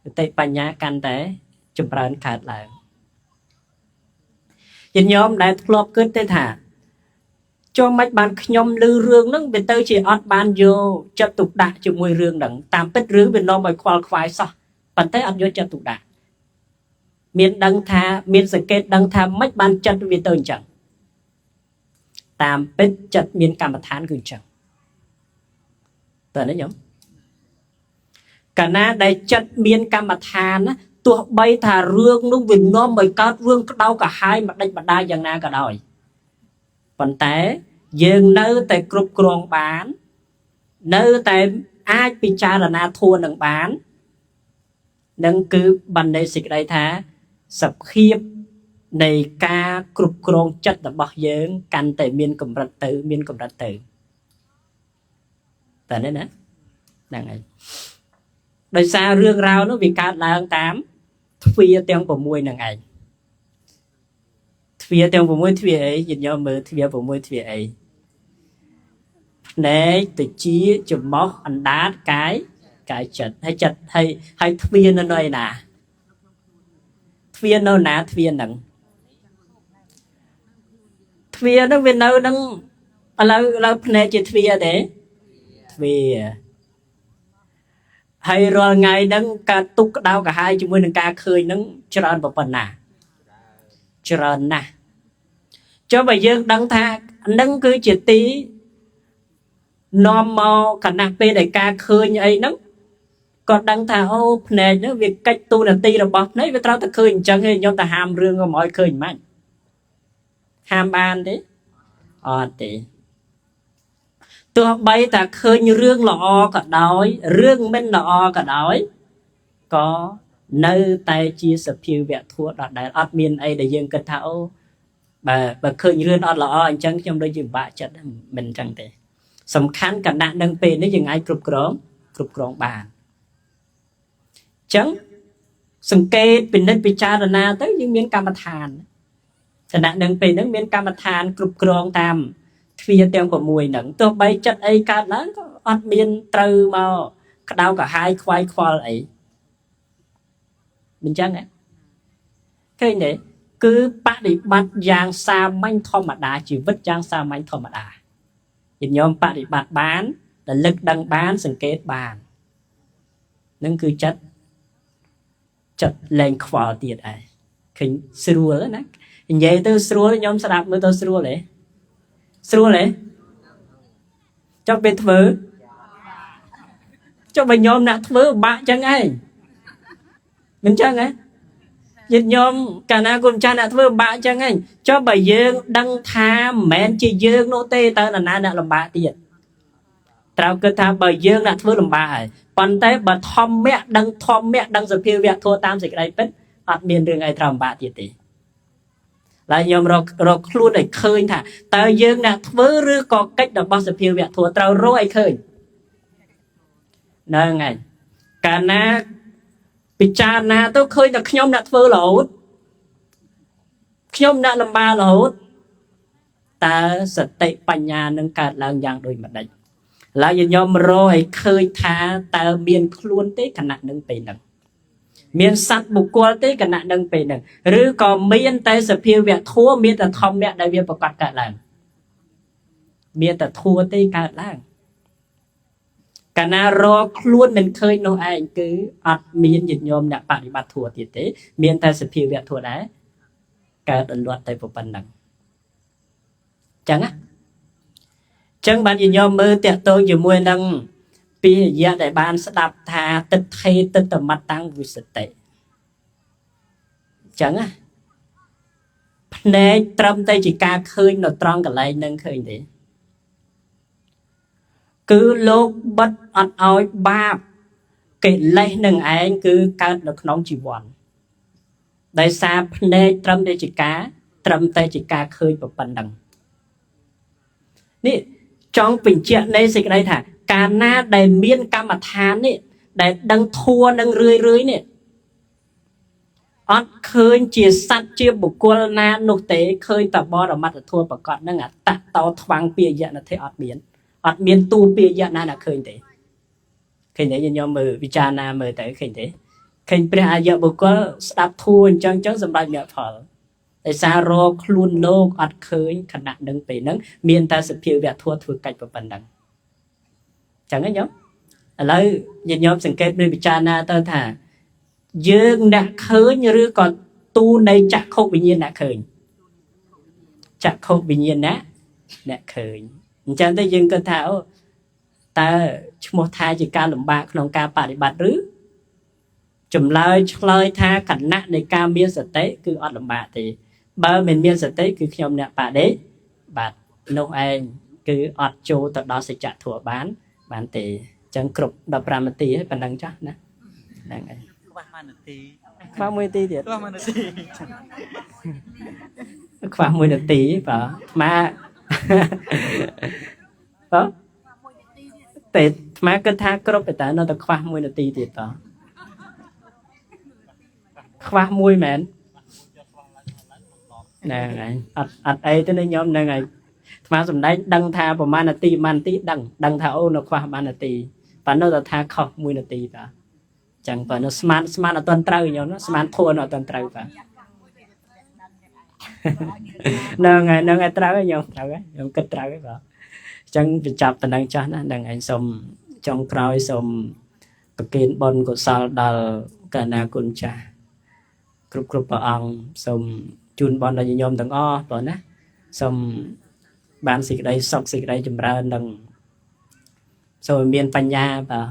សតិបញ្ញាកាន់តែចម្រើនកើតឡើងញាតិញោមដែលធ្លាប់គិតទេថាចូលមិនបានខ្ញុំឮរឿងហ្នឹងវាទៅជាអត់បានយកចិត្តទុកដាក់ជាមួយរឿងហ្នឹងតាមពិតរឿងវានាំឲ្យខ្វល់ខ្វាយសោះប៉ុន្តែអត់យកចិត្តទុកដាក់មានដឹងថាមានសង្កេតដឹងថាមិនបានចិត្តវាទៅអញ្ចឹងតាមពិតចិត្តមានកម្មដ្ឋានគឺអញ្ចឹងតើនេះញោមកាលណាដែលចិត្តមានកម្មដ្ឋានណាទោះបីថារឿងនោះវានាំឲ្យកើតរឿងក្តៅក្រហាយម្ដេចម្ដាយយ៉ាងណាក៏ដោយប៉ុន្តែយើងនៅតែគ្រប់គ្រងបាននៅតែអាចពិចារណាធัวនឹងបាននឹងគឺបានន័យសេចក្តីថាសភាពនៃការគ្រប់គ្រងចិត្តរបស់យើងកាន់តែមានកម្រិតទៅមានកម្រិតទៅ តែនេះណាហ្នឹងហើយដោយសាររឿងរ៉ាវនោះវាកើតឡើងតាមទ្វាទាំង6ហ្នឹងឯងទ្វាទាំង6ទ្វាអីញាតិញោមមើលទ្វា6ទ្វាអីភ្នែកតិចច្រមុះអណ្ដាតកាយកាយចិត្តហើយចិត្តហើយហើយទ្វានៅនៅណាទ្វានៅណាទ្វាហ្នឹងទ្វាហ្នឹងវានៅហ្នឹងឥឡូវភ្នែកជាទ្វាទេទ្វាហើយរាល់ថ្ងៃហ្នឹងការទុកក្តៅក្រហាយជាមួយនឹងការឃើញហ្នឹងច្រើនប៉ុណ្ណាច្រើនណាស់ចុះបើយើងដឹងថាហ្នឹងគឺជាទីនាំមកគណៈពេលដែលការឃើញអីហ្នឹងក៏ដឹងថាអូភ្នែកហ្នឹងវាកិច្ចទូនាទីរបស់ភ្នែកវាត្រូវតែឃើញអញ្ចឹងឯងខ្ញុំទៅហាមរឿងកុំឲ្យឃើញមិនហាមបានទេអត់ទេទោះបីតែឃើញរឿងល្អក៏ដោយរឿងមិនល្អក៏ដោយក៏នៅតែជាសភាវៈធម៌ដដែលអត់មានអីដែលយើងគិតថាអូបើឃើញរឿងអត់ល្អអញ្ចឹងខ្ញុំដូចជាពិបាកចិត្តមិនអញ្ចឹងទេសំខាន់គណៈនឹងពេលនេះយើងអាចគ្រប់គ្រងបានអញ្ចឹងសង្កេតពិនិត្យពិចារណាទៅយើងមានកម្មដ្ឋានគណៈនឹងពេលហ្នឹងមានកម្មដ្ឋានគ្រប់គ្រងតាមទ្វាទាំង6ហ្នឹងទោះបីចិត្តអីកើតឡើងក៏អត់មានត្រូវមកក្តៅក្រហាយខ្វាយខ្វល់អីមិនចឹងហ៎ឃើញទេគឺបដិបត្តិយ៉ាងសាមញ្ញធម្មតាជីវិតយ៉ាងសាមញ្ញធម្មតាញាតិញោមបដិបត្តិបានរលឹកដឹងបានសង្កេតបាននឹងគឺចិត្តលែងខ្វល់ទៀតឯងឃើញស្រួលណានិយាយទៅស្រួលខ្ញុំស្ដាប់មើលទៅស្រួលទេស្រួលទេចុះពេលធ្វើចុះបើញោមអ្នកធ្វើបាក់ចឹងឯងមិនចឹងហ៎ញាតិញោមកាលណាគុណចាស់អ្នកធ្វើបាក់ចឹងឯងចុះបើយើងដឹងថាមិនមែនជាយើងនោះទេតើនរណាអ្នកលំបាកទៀតត្រូវគិតថាបើយើងអ្នកធ្វើលំបាកហើយប៉ុន្តែបើធម្មៈដឹងធម្មៈដឹងសភាវៈធម៌តាមសេចក្តីពិតអត់មានរឿងអីត្រូវលំបាកទៀតទេឡើយខ្ញុំរកខ្លួនឲ្យឃើញថាតើយើងអ្នកធ្វើឬក៏កិច្ចរបស់សភាវៈធម៌ត្រូវរកឲ្យឃើញហ្នឹងហើយកាលណាពិចារណាទៅឃើញតែខ្ញុំអ្នកធ្វើរហូតខ្ញុំអ្នកលំបាករហូតតើសតិបញ្ញានឹងកើតឡើងយ៉ាងដូចម្ដេចឡើយខ្ញុំរកឲ្យឃើញថាតើមានខ្លួនទេខណៈនឹងពេលហ្នឹងមានសត្វបុគ្គលទេខណៈនឹងពេលហ្នឹងឬក៏មានតែសភាវៈធម៌មានតែធម្មៈដែលវាប្រកបកើតឡើងមានតែធម៌ទេកើតឡើងកាលណារកខ្លួនមិនឃើញនោះឯងគឺអត់មានញាតិញោមអ្នកបដិបត្តិធម៌ទៀតទេមានតែសភាវៈធម៌ដែរកើតអន្លត់តែប៉ុណ្ណឹងចឹងណាចឹងបានញាតិញោមមើលតាក់ទងជាមួយនឹងពីរយៈដែលបានស្ដាប់ថាទិដ្ឋិទិត្តមត្តតាំងវិសតិចឹងណាភ្នែកត្រឹមតែជាការឃើញនៅត្រង់កន្លែងនឹងឃើញទេគឺលោកបិទអត់ឲ្យបាបកិលេសនឹងឯងគឺកើតនៅក្នុងជីវ័នដោយសារភ្នែកត្រឹមតែជាការឃើញប៉ុណ្ណឹងនេះចង់បញ្ជាក់នៃសេចក្តីថាកាលណាដែលមានកម្មដ្ឋាននេះដែលដឹងធัวនឹងរឿយរឿយនេះអត់ឃើញជាសត្វជាបុគ្គលណានោះទេឃើញតែបរមត្តធัวប្រកបនឹងអតតោថ្វាំងពាយនធិអត់មានទូពាយណាណាឃើញទេឃើញទេញោមមើលពិចារណាមើលទៅឃើញទេឃើញព្រះអរិយបុគ្គលស្ដាប់ធัวអញ្ចឹងសម្រាប់មគ្គផលដោយសាររកខ្លួនលោកអត់ឃើញខណៈនឹងពេលហ្នឹងមានតែសភាវៈធัวធ្វើកិច្ចប៉ុណ្ណឹងចឹងហ៎ញោមឥឡូវញាតិញោមសង្កេតមើលពិចារណាទៅថាយើងអ្នកឃើញឬក៏ទូនៃចក្ខុវិញ្ញាណអ្នកឃើញចក្ខុវិញ្ញាណអ្នកឃើញអញ្ចឹងទៅយើងគិតថាអូតើឈ្មោះថាជាការលំបាកក្នុងការបដិបត្តិឬចម្លើយឆ្លើយថាគណៈនៃការមានសតិគឺអត់លំបាកទេបើមិនមានសតិគឺខ្ញុំអ្នកបដិបត្តិនោះឯងគឺអត់ចូលទៅដល់សច្ចធម៌បានទេអញ្ចឹងគ្រប់15នាទីហើយប៉ុណ្ណឹងចាស់ណាហ្នឹងហើយ ខ្វះ1នាទី ខ្វះ1នាទីទៀត ខ្វះ1នាទី ខ្វះ1នាទីបាទអាត្មា បាទ តែអាត្មាគិតថាគ្រប់តែនៅតែខ្វះ1នាទីទៀតតខ្វះមួយមែនហ្នឹងហើយអត់អត់អីទេណាញោមហ្នឹងហើយអាត្មាសំដែងដឹងថាប្រហែលនាទីប្រហែលនាទីដឹងដឹងថាអូនៅខ្វះប្រហែលនាទីប៉ុន្តែនៅតែថាខុស1នាទីបាទចឹងបើនៅស្មានស្មានអត់ទាន់ត្រូវញោមណាស្មានធួនអត់ទាន់ត្រូវបាទហ្នឹងហើយហ្នឹងហើយត្រូវហើយញោមត្រូវហើយញោមគិតត្រូវហើយបាទអញ្ចឹងបញ្ចប់តំណែងចាស់ណាហ្នឹងឯងសូមចុងក្រោយសូមប្រគេនបុណ្យកុសលដល់កណាគុណចាស់គ្រប់គ្រប់ព្រះអង្គសូមជូនបុណ្យដល់ញាតិញោមទាំងអស់បងណាសូមបានសេចក្តីសុខសេចក្តីចម្រើននិងសូមឲ្យមានបញ្ញាបាទ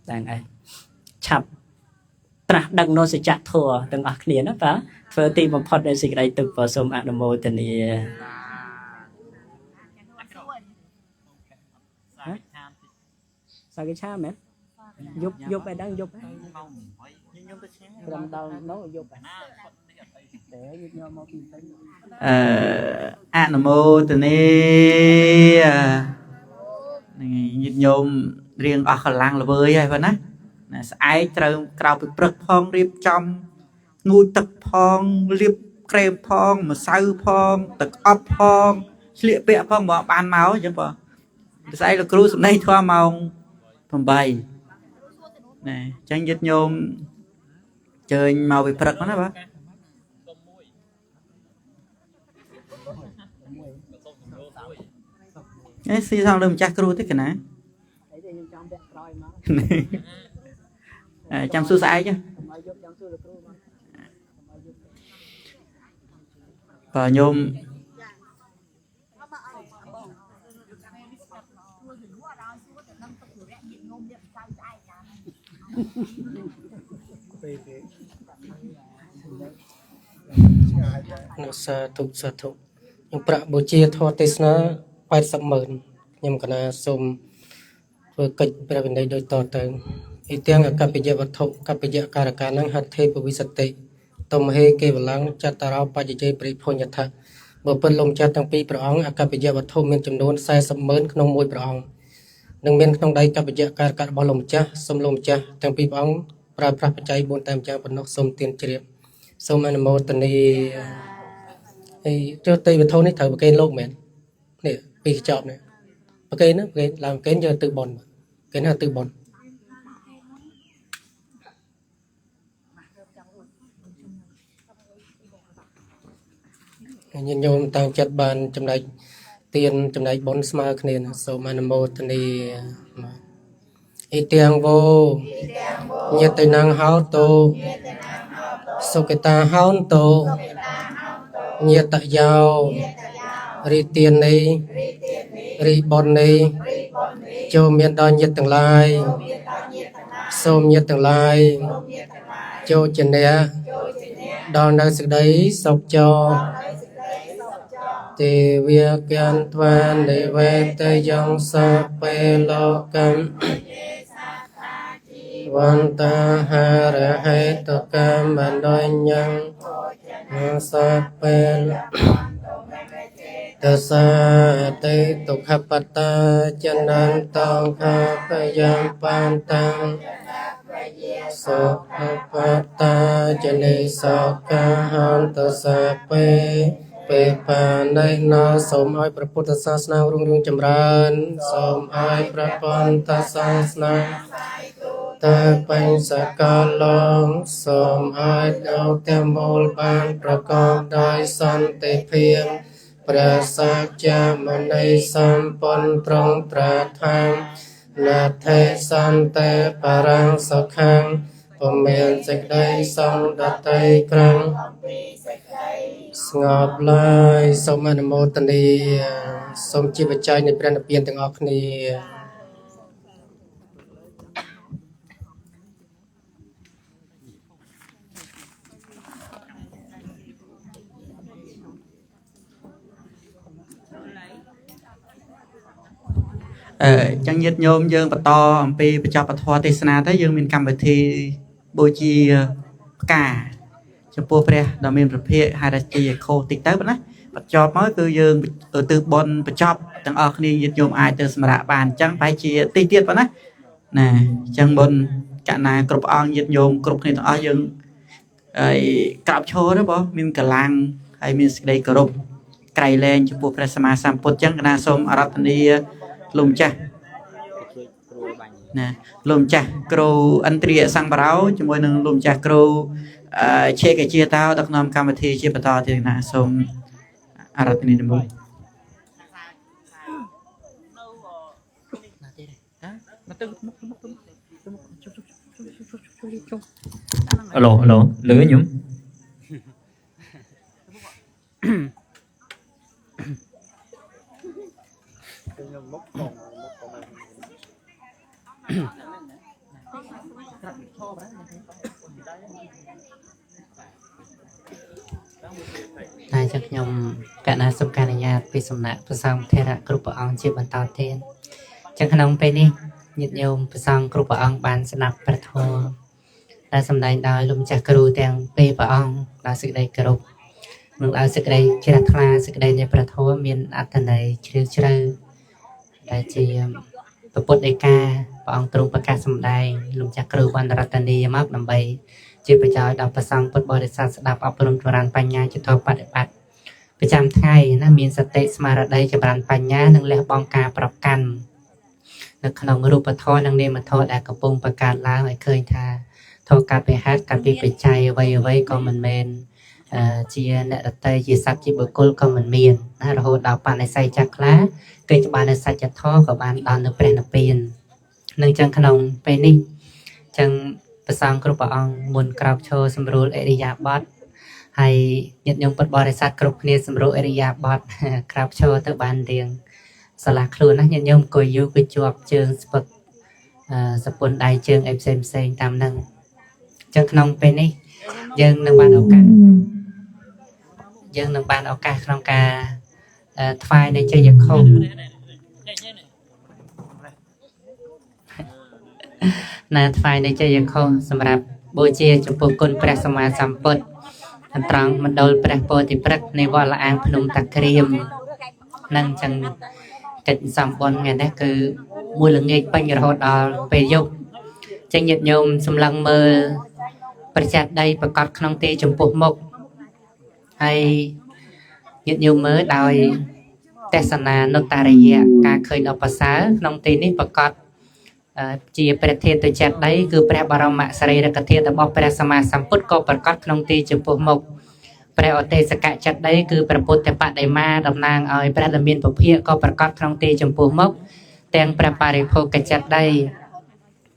ហ្នឹងឯងឆាប់ត្រាស់ដឹងនូវសច្ចធម៌ទាំងអស់គ្នាណាបាទធ្វើទីបំផុតនៃសេចក្តីទុក្ខបាទសូមអនុមោទនាសាកិឆាមែនយប់យប់ឲ្យដឹងយប់ត្រឹមដល់នោះយប់តែយប់ញោមមកពីទៅ អឺអនុមោទនាហ្នឹងហើយញាតិញោមរៀងអស់កម្លាំងល្វើយហើយប៉ុណ្ណាណាស្អែកត្រូវក្រៅពីព្រឹកផងរៀបចំងូតទឹកផងលាបក្រែមផងម្សៅផងទឹកអប់ផងស្លៀកពាក់ផងមកបានមកអញ្ចឹងបងស្អែកលោកគ្រូសំដីធម៌ម៉ោង8ណាអញ្ចឹងញាតិញោមអញ្ជើញមកពីព្រឹកណាបាទ អេស៊ីសងលើម្ចាស់គ្រូទេកណា អីទេខ្ញុំចាំពាក់ក្រោយមក អេចាំសួរស្អែក កុំឲ្យយប់ចាំសួរលោកគ្រូមក បាទញោម នុសាធុសាធុខ្ញុំប្រាក់បូជាធម៌ទេសនា80ម៉ឺនខ្ញុំកណាសូមធ្វើកិច្ចព្រះវិន័យដូចតទៅអ៊ីទាំងអកប្បយវត្ថុកប្បយការកានឹងហត្ថេពវិសតិតំហេកេវលੰចតរោបច្ចជ័យប្រិភញ្ញថៈបើពិតលោកម្ចាស់ទាំងពីរព្រះអង្គអកប្បយវត្ថុមានចំនួន40ម៉ឺនក្នុងមួយព្រះអង្គនិងមានក្នុងដៃកប្បយការករបស់លោកម្ចាស់សូមលោកម្ចាស់ទាំងពីរព្រះអង្គប្រើប្រាស់បច្ច័យ4តាមយ៉ាងប៉ុណ្ណោះសូមទានជ្រាបសូមអនុមោទនា ហើយចុះទេវធនេះត្រូវប្រគេនលោកមែននេះពីកញ្ចប់នេះប្រគេនណាប្រគេនឡើងប្រគេនយកទៅបនប្រគេនណាទៅបនញាតិញោមតាំងចិត្តបានចំណែកទានចំណែកបុណ្យស្មើគ្នាណាសូមអនុមោទនាបាទអ៊ីទាំងវោញាតិណងហោតោសុគតាហោនតោញាតយោរីទាននៃរីបុណ្យនៃចូលមានដល់ញាតិទាំងឡាយសូមញាតិទាំងឡាយចូលជាអ្នកដល់នៅសេចក្តីសុខចោទេវកន្ទ្វានិវេតយងសពេលោកំវន្តាហារហេតុកម្មនញ្ញងសពេលតសាតិទុក្ខបតាចនន្តងខាពយំបានតាំងសុខបតាចនិសកាហន្តសពេពេបាណៃណោសូមឲ្យព្រះពុទ្ធសាសនារុងរឿងចម្រើនសូមឲ្យព្រះពុទ្ធសាសនាតើបញ្ញសកលងសូមឲ្យលោកទាំងមូលបានប្រកបដោយសន្តិភាពព្រះសាគមនីសម្ពុនត្រង់ត្រាថាងណាថេសន្តិបរាំងសុខាំងពុំមានសេចក្តីសង្ឃដតីក្រាំងស្ងប់ឡើយសូមអនុមោទនាសូមជាបច្ច័យនៃព្រះនិព្វានទាំងអស់គ្នា អឺចឹងញាតិញោមយើងបន្តអំពីបញ្ចប់ពធទេសនាទៅយើងមានកម្មវិធីបូជាផ្កាចំពោះព្រះដ៏មានព្រះភិក្ខហេតុជាខុសតិចទៅប៉ុណ្ណា បញ្ចប់មកគឺយើងឧទ្ទិសបុណ្យបញ្ចប់ទាំងអស់គ្នាញាតិញោមអាចទៅសម្រាកបានអញ្ចឹងប្រហែលជាតិចទៀតប៉ុណ្ណាណាអញ្ចឹងបុណ្យកណាគ្រប់អង្គញាតិញោមគ្រប់គ្នាទាំងអស់យើងហើយក្រាបឈរទៅបងមានកម្លាំងហើយមានសេចក្តីគោរពក្រៃលែងចំពោះព្រះសម្មាសម្ពុទ្ធអញ្ចឹងកណាសូមអារាធនាលោកម្ចាស់ណាលោកម្ចាស់គ្រូឥន្ទ្រិយសង្វរោជាមួយនឹងលោកម្ចាស់គ្រូឆេកជាតោដឹកនាំកម្មវិធីជាបន្តទៀតណាសូមអារាធនានិមន្ត អាឡូអាឡូលឺខ្ញុំ តែចឹងខ្ញុំកណ្ណាសូមការអនុញ្ញាតពីសំណាក់ព្រះសង្ឃថេរៈគ្រប់ព្រះអង្គជាបន្តទៀតចឹងក្នុងពេលនេះញាតិញោមព្រះសង្ឃគ្រប់ព្រះអង្គបានស្ដាប់ព្រះធម៌ដែលសម្ដែងដោយលោកម្ចាស់គ្រូទាំងពីរព្រះអង្គដោយសេចក្តីគោរពនិងដោយសេចក្តីជ្រះថ្លាសេចក្តីនៃព្រះធម៌មានអត្ថន័យជ្រាលជ្រៅដែលជាពុទ្ធដីកាព្រះអង្គទ្រង់ប្រកាសសម្ដែងលោកម្ចាស់គ្រូវណ្ណរតនីមកដើម្បីជាប្រយោជន៍ដល់ព្រះសង្ឃពុទ្ធបរិស័ទស្ដាប់អប់រំចម្រើនបញ្ញាជាធម៌បដិបត្តិប្រចាំថ្ងៃណាមានសតិស្មារតីចម្រើនបញ្ញានិងលះបង់ការប្រកាន់នៅក្នុងរូបធម៌និងនាមធម៌ដែលកំពុងបង្កើតឡើងឲ្យឃើញថាធម៌កើតពីហេតុកើតពីបច្ច័យអ្វីៗក៏មិនមែនជាអ្នកដតីជាសត្វជាបុគ្គលក៏មិនមានណារហូតដល់បនិស្ស័យចាស់ខ្លះគេច្បាស់នៅសច្ចធម៌ក៏បានដល់នៅព្រះនិព្វាននឹងចឹងក្នុងពេលនេះចឹងព្រះសង្ឃគ្រប់ព្រះអង្គមុនក្រោកឈរសម្រួលឥរិយាបថហើយញាតិញោមពុទ្ធបរិស័ទគ្រប់គ្នាសម្រួលឥរិយាបថក្រោកឈរទៅបានរៀងសាឡាខ្លួនណាញាតិញោមអង្គុយយូរគឺជាប់ជើងស្ពឹកសពុនដៃជើងអីផ្សេងផ្សេងតាមនឹងចឹងក្នុងពេលនេះយើងនឹងបានឱកាសយើងនឹងបានឱកាសក្នុងការថ្វាយនៃជ័យខុសណាថ្វាយនៃជ័យខុសសម្រាប់បូជាចំពោះគុណព្រះសម្មាសម្ពុទ្ធត្រង់មណ្ឌលព្រះពោធិព្រឹក្សនៃវត្តលាងភ្នំតាក្រៀមនឹងចឹងកិច្ចសំបុណ្យថ្ងៃនេះគឺមួយល្ងាចពេញរហូតដល់ពេលយប់ចឹងញាតិញោមសម្លឹងមើលព្រះចេតិយប្រកាសក្នុងទីចំពោះមុខហើយញាតិញោមមើលដោយទេសនានុត្តរិយៈការឃើញដ៏ប្រសើរក្នុងទីនេះប្រកាសជាព្រះធាតុចេតិយគឺព្រះបរមសារីរិកធាតុរបស់ព្រះសម្មាសម្ពុទ្ធក៏ប្រកាសក្នុងទីចំពោះមុខព្រះអទេសកចេតិយគឺព្រះពុទ្ធបដិមាតំណាងឲ្យព្រះដ៏មានពភាកក៏ប្រកាសក្នុងទីចំពោះមុខទាំងព្រះបរិភោគចេតិយ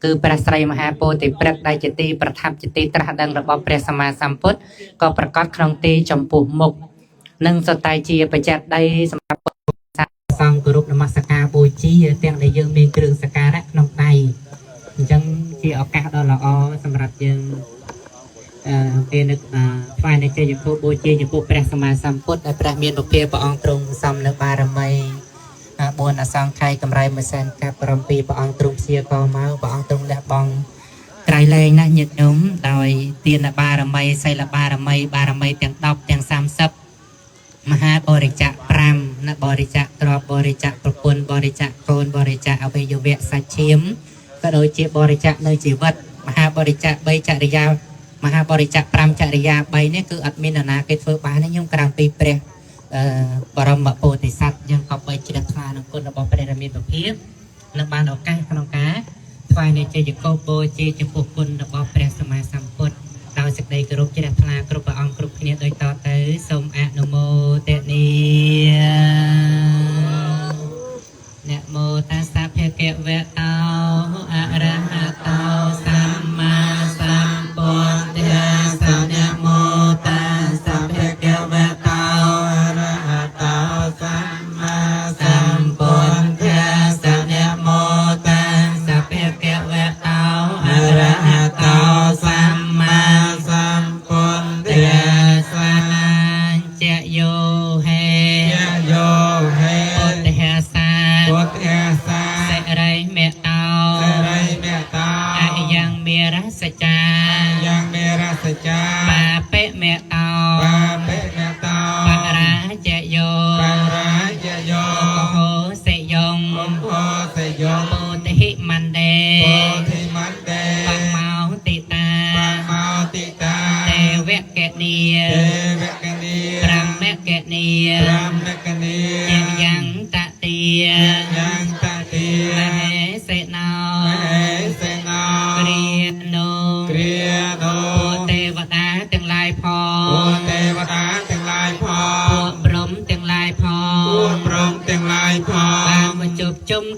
គឺព្រះស្រីមហាពោធិព្រឹក្សដែលជាទីប្រថាប់ជាទីត្រាស់ដឹងរបស់ព្រះសម្មាសម្ពុទ្ធក៏ប្រកាសក្នុងទីចំពោះមុខនិងសតៃជាបច្ច័យសម្រាប់ពុទ្ធសង្ឃគោរពនមស្ការបូជាទាំងដែលយើងមានគ្រឿងសក្ការៈក្នុងដៃអញ្ចឹងជាឱកាសដ៏ល្អសម្រាប់យើងពេលនឹកថ្វាយនៃជ័យភូបូជាចំពោះព្រះសម្មាសម្ពុទ្ធដែលព្រះមានពភាព្រះអង្គទ្រង់សំនៅបារមី4អសង្ខ័យកម្រៃមួយសែនកាប់7ព្រះអង្គទ្រង់ព្យាករមកព្រះអង្គទ្រង់លះបង់ក្រៃលែងណាស់ញាតិញោមដោយទានបារមីសីលបារមីបារមីទាំង10ទាំង30មហាបរិច្ចាគ5ណាបរិច្ចាគទ្រព្យបរិច្ចាគប្រពន្ធបរិច្ចាគកូនបរិច្ចាគអវយវៈសាច់ឈាមក៏ដូចជាបរិច្ចាគនៅជីវិតមហាបរិច្ចាគ3ចរិយាមហាបរិច្ចាគ5ចរិយា3នេះគឺអត់មាននរណាគេធ្វើបានទេញោមក្រៅពីព្រះបរមពោធិសត្វយើងក៏បីជ្រះថ្លានឹងគុណរបស់ព្រះរាមាភិភាពនឹងបានឱកាសក្នុងការថ្វាយនៃជ័យកោបូជាចំពោះគុណរបស់ព្រះសម្មាសម្ពុទ្ធដោយសេចក្តីគោរពជ្រះថ្លាគ្រប់ព្រះអង្គគ្រប់គ្នាដូចតទៅសូមអនុមោទនានមោតាសៈភគវៈតោអរហតោសម្មាសម្ពុទ្ធស្សនមោតាសៈភគវៈតោអរហតោសម្មាសម្ពុទ្ធស្សនមោតាសៈភគវៈតោអរហតោសម្មាសម្ពុទ្ធស្សចយោហេយោហេពុទ្ធសាពុទ្ធសាសិរិមេតោសិរិមេតោអយ៉ាងមេរសច្ចាយ៉ាងមេរសច្ចាបាពិមេតោបាពិមេតោបរាជ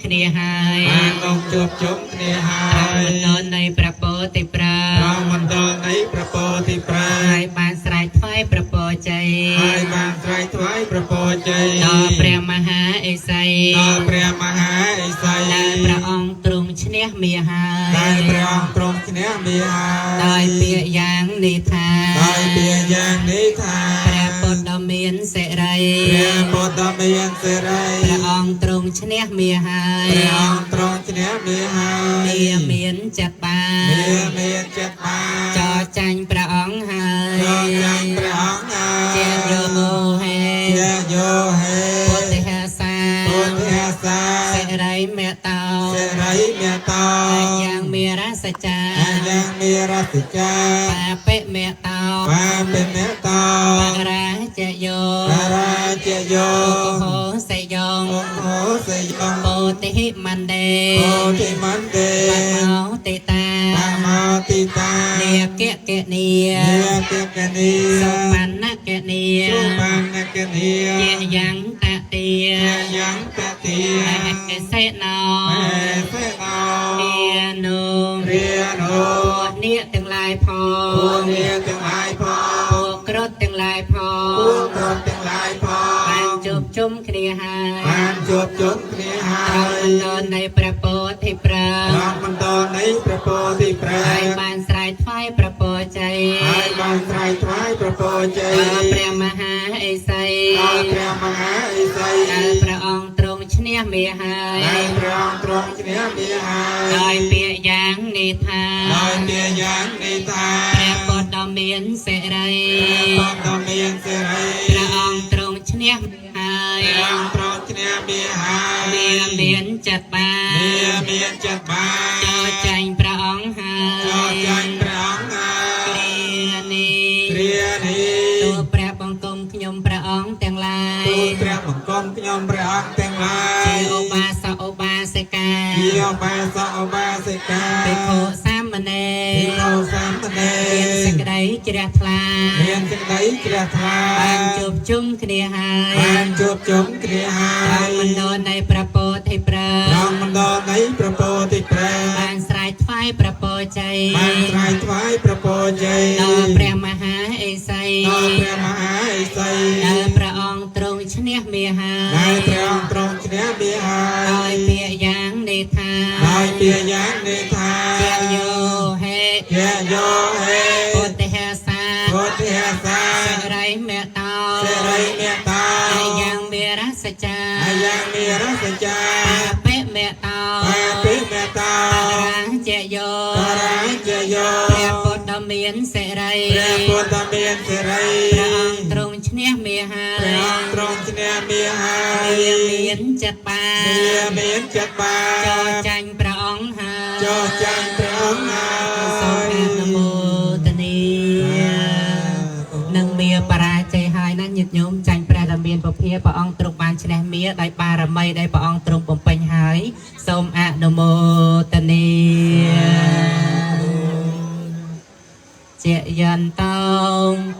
គ្នាហើយ បានមកជួបជុំគ្នាហើ ត្រង់ យ មណ្ឌលនៃព្រះពោធិប្រា ត្រង់មណ្ឌលនៃព្រះពោធិប្រា ហើយបានស្រែកថ្វាយព្រះពរជ័យ ហើយបានស្រែកថ្វាយព្រះពរជ័យ ដល់ព្រះមហាអិសី ដល់ព្រះមហាអិសី ដែលព្រះអង្គទ្រង់ឈ្នះមាហើយ ដែលព្រះអង្គទ្រង់ឈ្នះមាហើយ ដោយពាក្យយ៉ាងនេះថា ដោយពាក្យយ៉ាងនេះថា ព្រះពុទ្ធដ៏មានសិរី ព្រះពុទ្ធដ៏មានសិរី ព្រះអង្គទ្រង់ឈ្នះមាហើយ ព្រះអង្គទ្រង់ឈ្នះមាហើយ មាមានចិត្តបាន មាមានចិត្តបាន ចរចាញ់ព្រះអង្គហើយ ចរចាញ់ព្រះអង្គហើយ ជាយោហេ ជាយោហេ ពុទ្ធិសា ពុទ្ធិសា សិរីមេតោ សិរីមេតោ យ៉ាងមេរសច្ចា យ៉ាងមេរសច្ចា បាពិមេតោ បាពិមេតោ បរាជយោ បរាជយោ ហោសយង ហោសយង ពោធិមណ្ដេ ពោធិមណ្ដេ បមោតិតា បមោតិតា នេគកនី នេគកនី សុបណ្ណកនី សុបណ្ណកនី ជាយ៉ាងតតិ ជាយ៉ាងតតិ អេសេណោ អេសេណោ រានុ រានុ ពួកនាគទាំងឡាយផង ពួកនាគទាំងឡាយផង ពួកគ្រុឌទាំងឡាយផង ពួកគ្រុឌទាំងឡាយផង បានជួបជុំគ្នាហើយ បានជួបជុំគ្នាហើយ ត្រង់មណ្ឌលនៃព្រះពោធិប្រា ត្រង់មណ្ឌលនៃព្រះពោធិប្រា ហើយបានស្រែកថ្វាយព្រះពរជ័យ ហើយបានស្រែកថ្វាយព្រះពរជ័យ ដល់ព្រះមហាអិសី ដល់ព្រះមហាអិសី ដែលព្រះអង្គទ្រង់ឈ្នះមាហើយ ដែលព្រះអង្គទ្រង់ឈ្នះមាហើយ ដោយពាក្យយ៉ាងនេះថា ដោយពាក្យយ៉ាងនេះថា ព្រះពុទ្ធដ៏មានសិរី ព្រះពុទ្ធដ៏មានសិរី ព្រះអង្គទ្រង់ឈ្នះហើយ ព្រះអង្គទ្រង់ឈ្នះមាហើយ មាមានចិត្តបាន មាមានចិត្តបាន ចរចាញ់ព្រះអង្គហើយ ចរចាញ់ព្រះអង្គហើយ គ្រានេះ គ្រានេះ ទូព្រះបង្គំខ្ញុំព្រះអង្គទាំងឡាយ ទូព្រះបង្គំខ្ញុំព្រះអង្គទាំងឡាយ ជាឧបាសកឧបាសិកា ជាឧបាសកឧបាសិកា ភិក្ខុសាមណេរ ភិក្ខុសាមណេរ មានសេចក្តីជ្រះថ្លា មានសេចក្តីជ្រះថ្លា បានជួបជុំគ្នាហើយ បានជួបជុំគ្នាហើយ ត្រង់មណ្ឌលនៃព្រះពោធិប្រា ត្រង់មណ្ឌលនៃព្រះពោធិប្រា បានស្រែកថ្វាយព្រះពរជ័យ បានស្រែកថ្វាយព្រះពរជ័យ ដល់ព្រះមហាអិសី ដល់ព្រះមហាអិសី ដែលព្រះអង្គទ្រង់ឈ្នះមាហើយ ដែលព្រះអង្គទ្រង់ឈ្នះមាហើយ ដោយពាក្យយ៉ាងនេះថា ដោយពាក្យយ៉ាងនេះថា ជាយោហេ ជាយោហេ ពុទ្ធិសា ពុទ្ធិសា សិរីមេតោ សិរីមេតោ យ៉ាងមេរសច្ចា យ៉ាងមេរសច្ចា បាពិមេតោ បាពិមេតោ បរាជយោ បរាជយោ ព្រះពុទ្ធមានសិរី ព្រះពុទ្ធមានសិរី ព្រះអង្គទ្រង់ឈ្នះមាហើយ ព្រះអង្គទ្រង់ឈ្នះមាហើយ មានចិត្តបាន មានចិត្តបាន ចរចាញ់ព្រះអង្គហើយ ចរចាញ់ព្រះអង្គហើយ សូមអនុមោទនានឹងមាបរាជ័យហើយណាញាតិញោមចាញ់ព្រះដ៏មានពភាព្រះអង្គទ្រង់បានឈ្នះមាដោយបារមីដែលព្រះអង្គទ្រង់បំពេញហើយសូមអនុមោទនាជាយន្តោ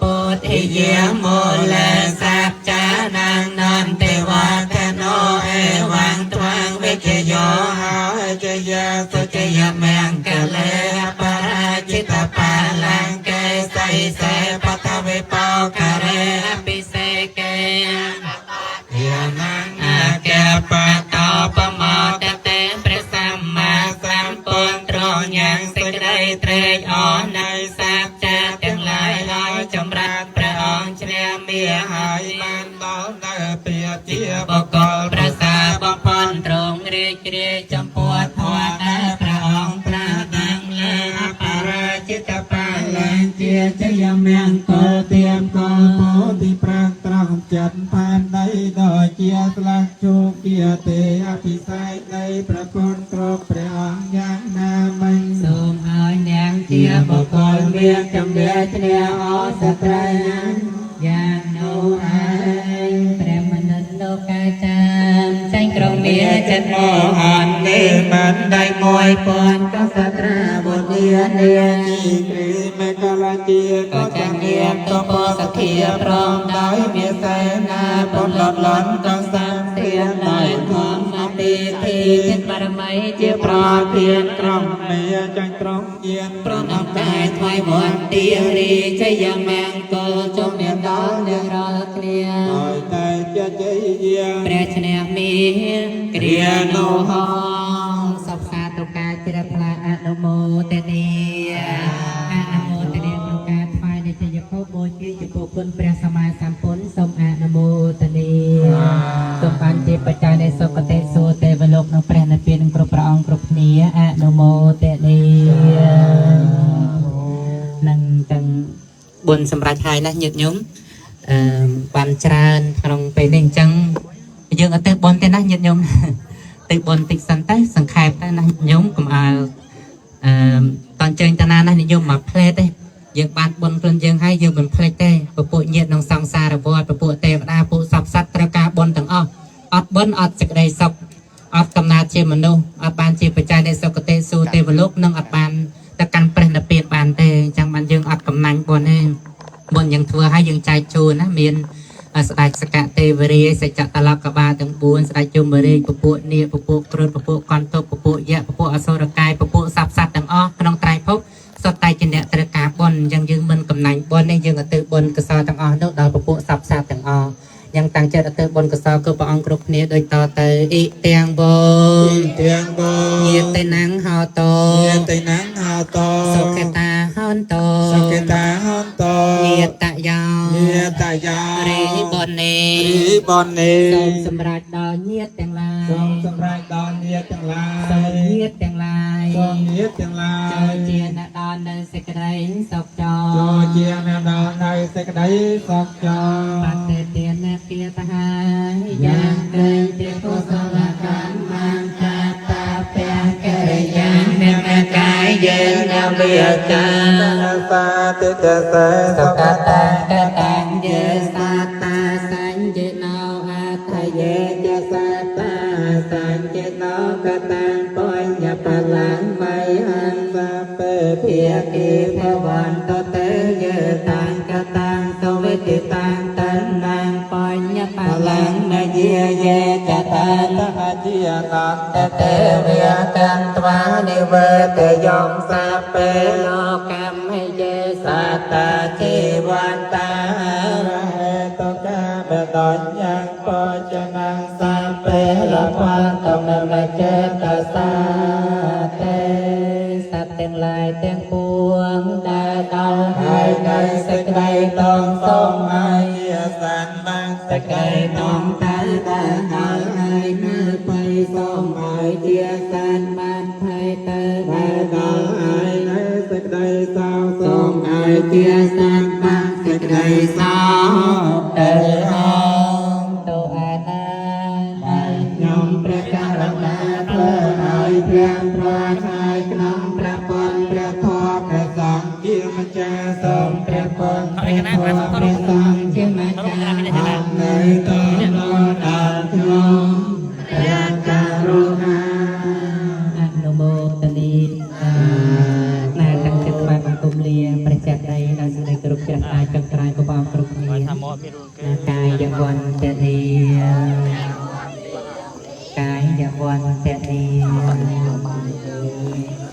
ពុទ្ធិយាមូលសាបចានាងនន្តិវឌ្ឍនោអេវងត្វាងវិជយោ ហោជយា សុជយមង្គលេបរាជិតបាលង្កេសីសេបតវិបោករេអភិសេកេ យានង អកេបតោបមោតតេព្រះសម្មាសម្ពុទ្ធទ្រង់យ៉ាងសេចក្តីត្រេកអរនៃសាបចាទាំងឡាយឲ្យចម្រើនព្រះអង្គឈ្នះមាហើយ បានដល់នៅពាជា បុគ្គលប្រសាបំផន់ទ្រង់រាជរាយចំពោះធម៌ដែលព្រះអង្គត្រាស់ដឹងលើអបរាជិតបាល ឡើងជាជយមង្គលទៀមកលពោធិប្រាំងត្រង់ចិត្តផែនដីដោយជាស្លាកជោគជាទេអភិសេកនៃព្រះគុណគ្រប់ព្រះអង្គយ៉ាងណាមិញ សូមឲ្យនាងជាបុគ្គលមានជំនះឈ្នះអសត្រូវយ៉ាងនោះឯងព្រះមនិតលោកកាចាមចាញ់ក្រុងមាចិត្តមោហននេះ មិនដៃមួយ 1000កសត្រាវុធានា ជីគ្រីមកលជា ក៏ចាញៀបតពសធាព្រមដោយមានសេនាពលលន់កងសាមទៀនដោយធម្មទា ធិទានបារមីជាប្រ ធានក្រុមមេចាញ់ត្រង់យាន ប្រណប់កាយថ្វាយវន្តារាជយមង្គលជំនាញដល់អ្នករាល់គ្នា ឲ្យតែជាជ័យយា ព្រះឈ្នះមានគ្រានុហងសពសាទុកាជ្រះថ្លាអនុមោទនាអនុមោទនាក្នុងការថ្វាយនៃជយភពបូជាចំពោះគុណព្រះសម្មាសម្ពុទ្ធសូមអនុមោទនាសូមបានជាបច្ច័យនៃសុគតិសួគ៌ទេវលោកនិងព្រះនិព្វាននឹងគ្រប់ព្រះអង្គគ្រប់គ្នាអនុមោទនានឹងទាំងបុណ្យសម្រាប់ហើយណាញាតិញោមអឺបានច្រើនក្នុងពេលនេះអញ្ចឹងយើងអត់ទៅបុណ្យទេណាញាតិញោមទៅបុណ្យតិចសិនទៅសង្ខេបទៅណាញោមកុំឲ្យអឺតន់ជើងតាណាណាញោមមកផ្លែទេយើងបានបុណ្យខ្លួនយើងហើយយើងមិនភ្លេចទេពពួកញាតិក្នុងសង្សារវដ្តពពួកទេវតាពួកសព្វសត្វត្រូវការបុណ្យទាំងអស់អត់បុណ្យអត់សេចក្តីសុខអត់កំណើតជាមនុស្សអត់បានជាបច្ច័យនៃសុគតិសួគ៌ទេវលោកនិងអត់បានទៅកាន់ព្រះនិព្វានបានទេអញ្ចឹងបានយើងអត់កំណាញ់បុណ្យទេបុណ្យយើងធ្វើឲ្យយើងចែកជូនណាមានស្ដេចសកទេវរាជសច្ចតលកបាលទាំង4ស្ដេចយមរាជពពួកនាគពពួកគ្រុឌពពួកកន្តពពួកយក្សពពួកអសុរកាយពពួកសព្វសត្វទាំងអស់ក្នុងត្រៃភពសុទ្ធតែជាអ្នកត្រូវការបុណ្យអញ្ចឹងយើងមិនកំណាញ់បុណ្យនេះយើងក៏ទៅបុណ្យកុសលទាំងអស់នោះដល់ពពួកសព្វសត្វទាំងអស់យ៉ាងតាំងចិត្តទៅបុណ្យកុសលគឺព្រះអង្គគ្រប់គ្នាដូចតទៅអ៊ីទាំងវ អ៊ីទាំងវ ញាតិណੰហោតោ ញាតិណੰហោតោ សុខតាហន្តោ សុខតាហន្តោ ញាតយោ ញាតយោ រិបុណេ រិបុណេ សូមសម្រេចដល់ញាតិទាំងឡាយ សូមសម្រេចដល់ញាតិទាំងឡាយ សូមញាតិទាំងឡាយ សូមញាតិទាំងឡាយ ចូលជាអ្នកដល់នៅសេចក្តីសុខចោ ចូលជាអ្នកដល់នៅសេចក្តីសុខចោ បតិទានគាតហាយ៉ាងក្រែងជាកុសលកម្មបានតាតាពៈកិរិយាមេមកាយយេនវិចា សាទិតសេ សុកតាកតាំយេសាតាសញ្ញណោអថយេចសាតាសញ្ញណោកតាំបញ្ញបលាំងមៃអង្ សាពេ ភាគីភវន្តតេយេតាំកតាំសវេតិតាំតណ្ណងបញ្ញបលាំងនយាយេចតា តហជាអនន្ត តេវៈកន្ត្វានិវេតយងសាពេលោកម្មហយេសតាជីវន្តា រហេតុកាបដញ្ញងបចនងសាពេ លវន្តមមចេតសាទេសត្វទាំងឡាយទាំងពួងដែលដល់ហើយនៅសេចក្តីតង សូ សូម មឲ្យជាសានបាន សេចក្តីតងទៅដែលដល់ហើយនៅបៃសូមឲ្យជាសានបានភ័យទៅដែលដល់ហើយ នៅសេចក្តីសោ សូ សូ ម ម ឲ្យ ឲ្យ ជា ជា សានបានសេចក្តីសោទៅហងទៅអាណាខ្ញុំព្រះករុណាធ្វើឲ្យព្រះប្រាថ្នាក្នុងព្រះបុណ្យព្រះធម៌ ព្រះសង្ឃជាម្ចាស់សូម ព្រះបុណ្យព្រះធម៌ព្រះសង្ឃជាម្ចាស់ នៅតដល់ខ្ញុំ ព្រះករុណាអនុមោទនីណាតាំងចិត្តថ្វាយបង្គំលាព្រះចេតិយដោយសេចក្តីគោរពជ្រះថ្លាចុងក្រោយក៏បងគ្រប់គ្នាណាកាយវន្តនីកាយវន្តនី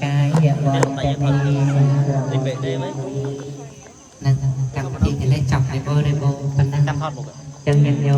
កាយវន្តនីនឹងកម្មវិធីនេះចប់ហើយបរិបូរណ៍ប៉ុណ្ណឹងចឹងញាតិញោម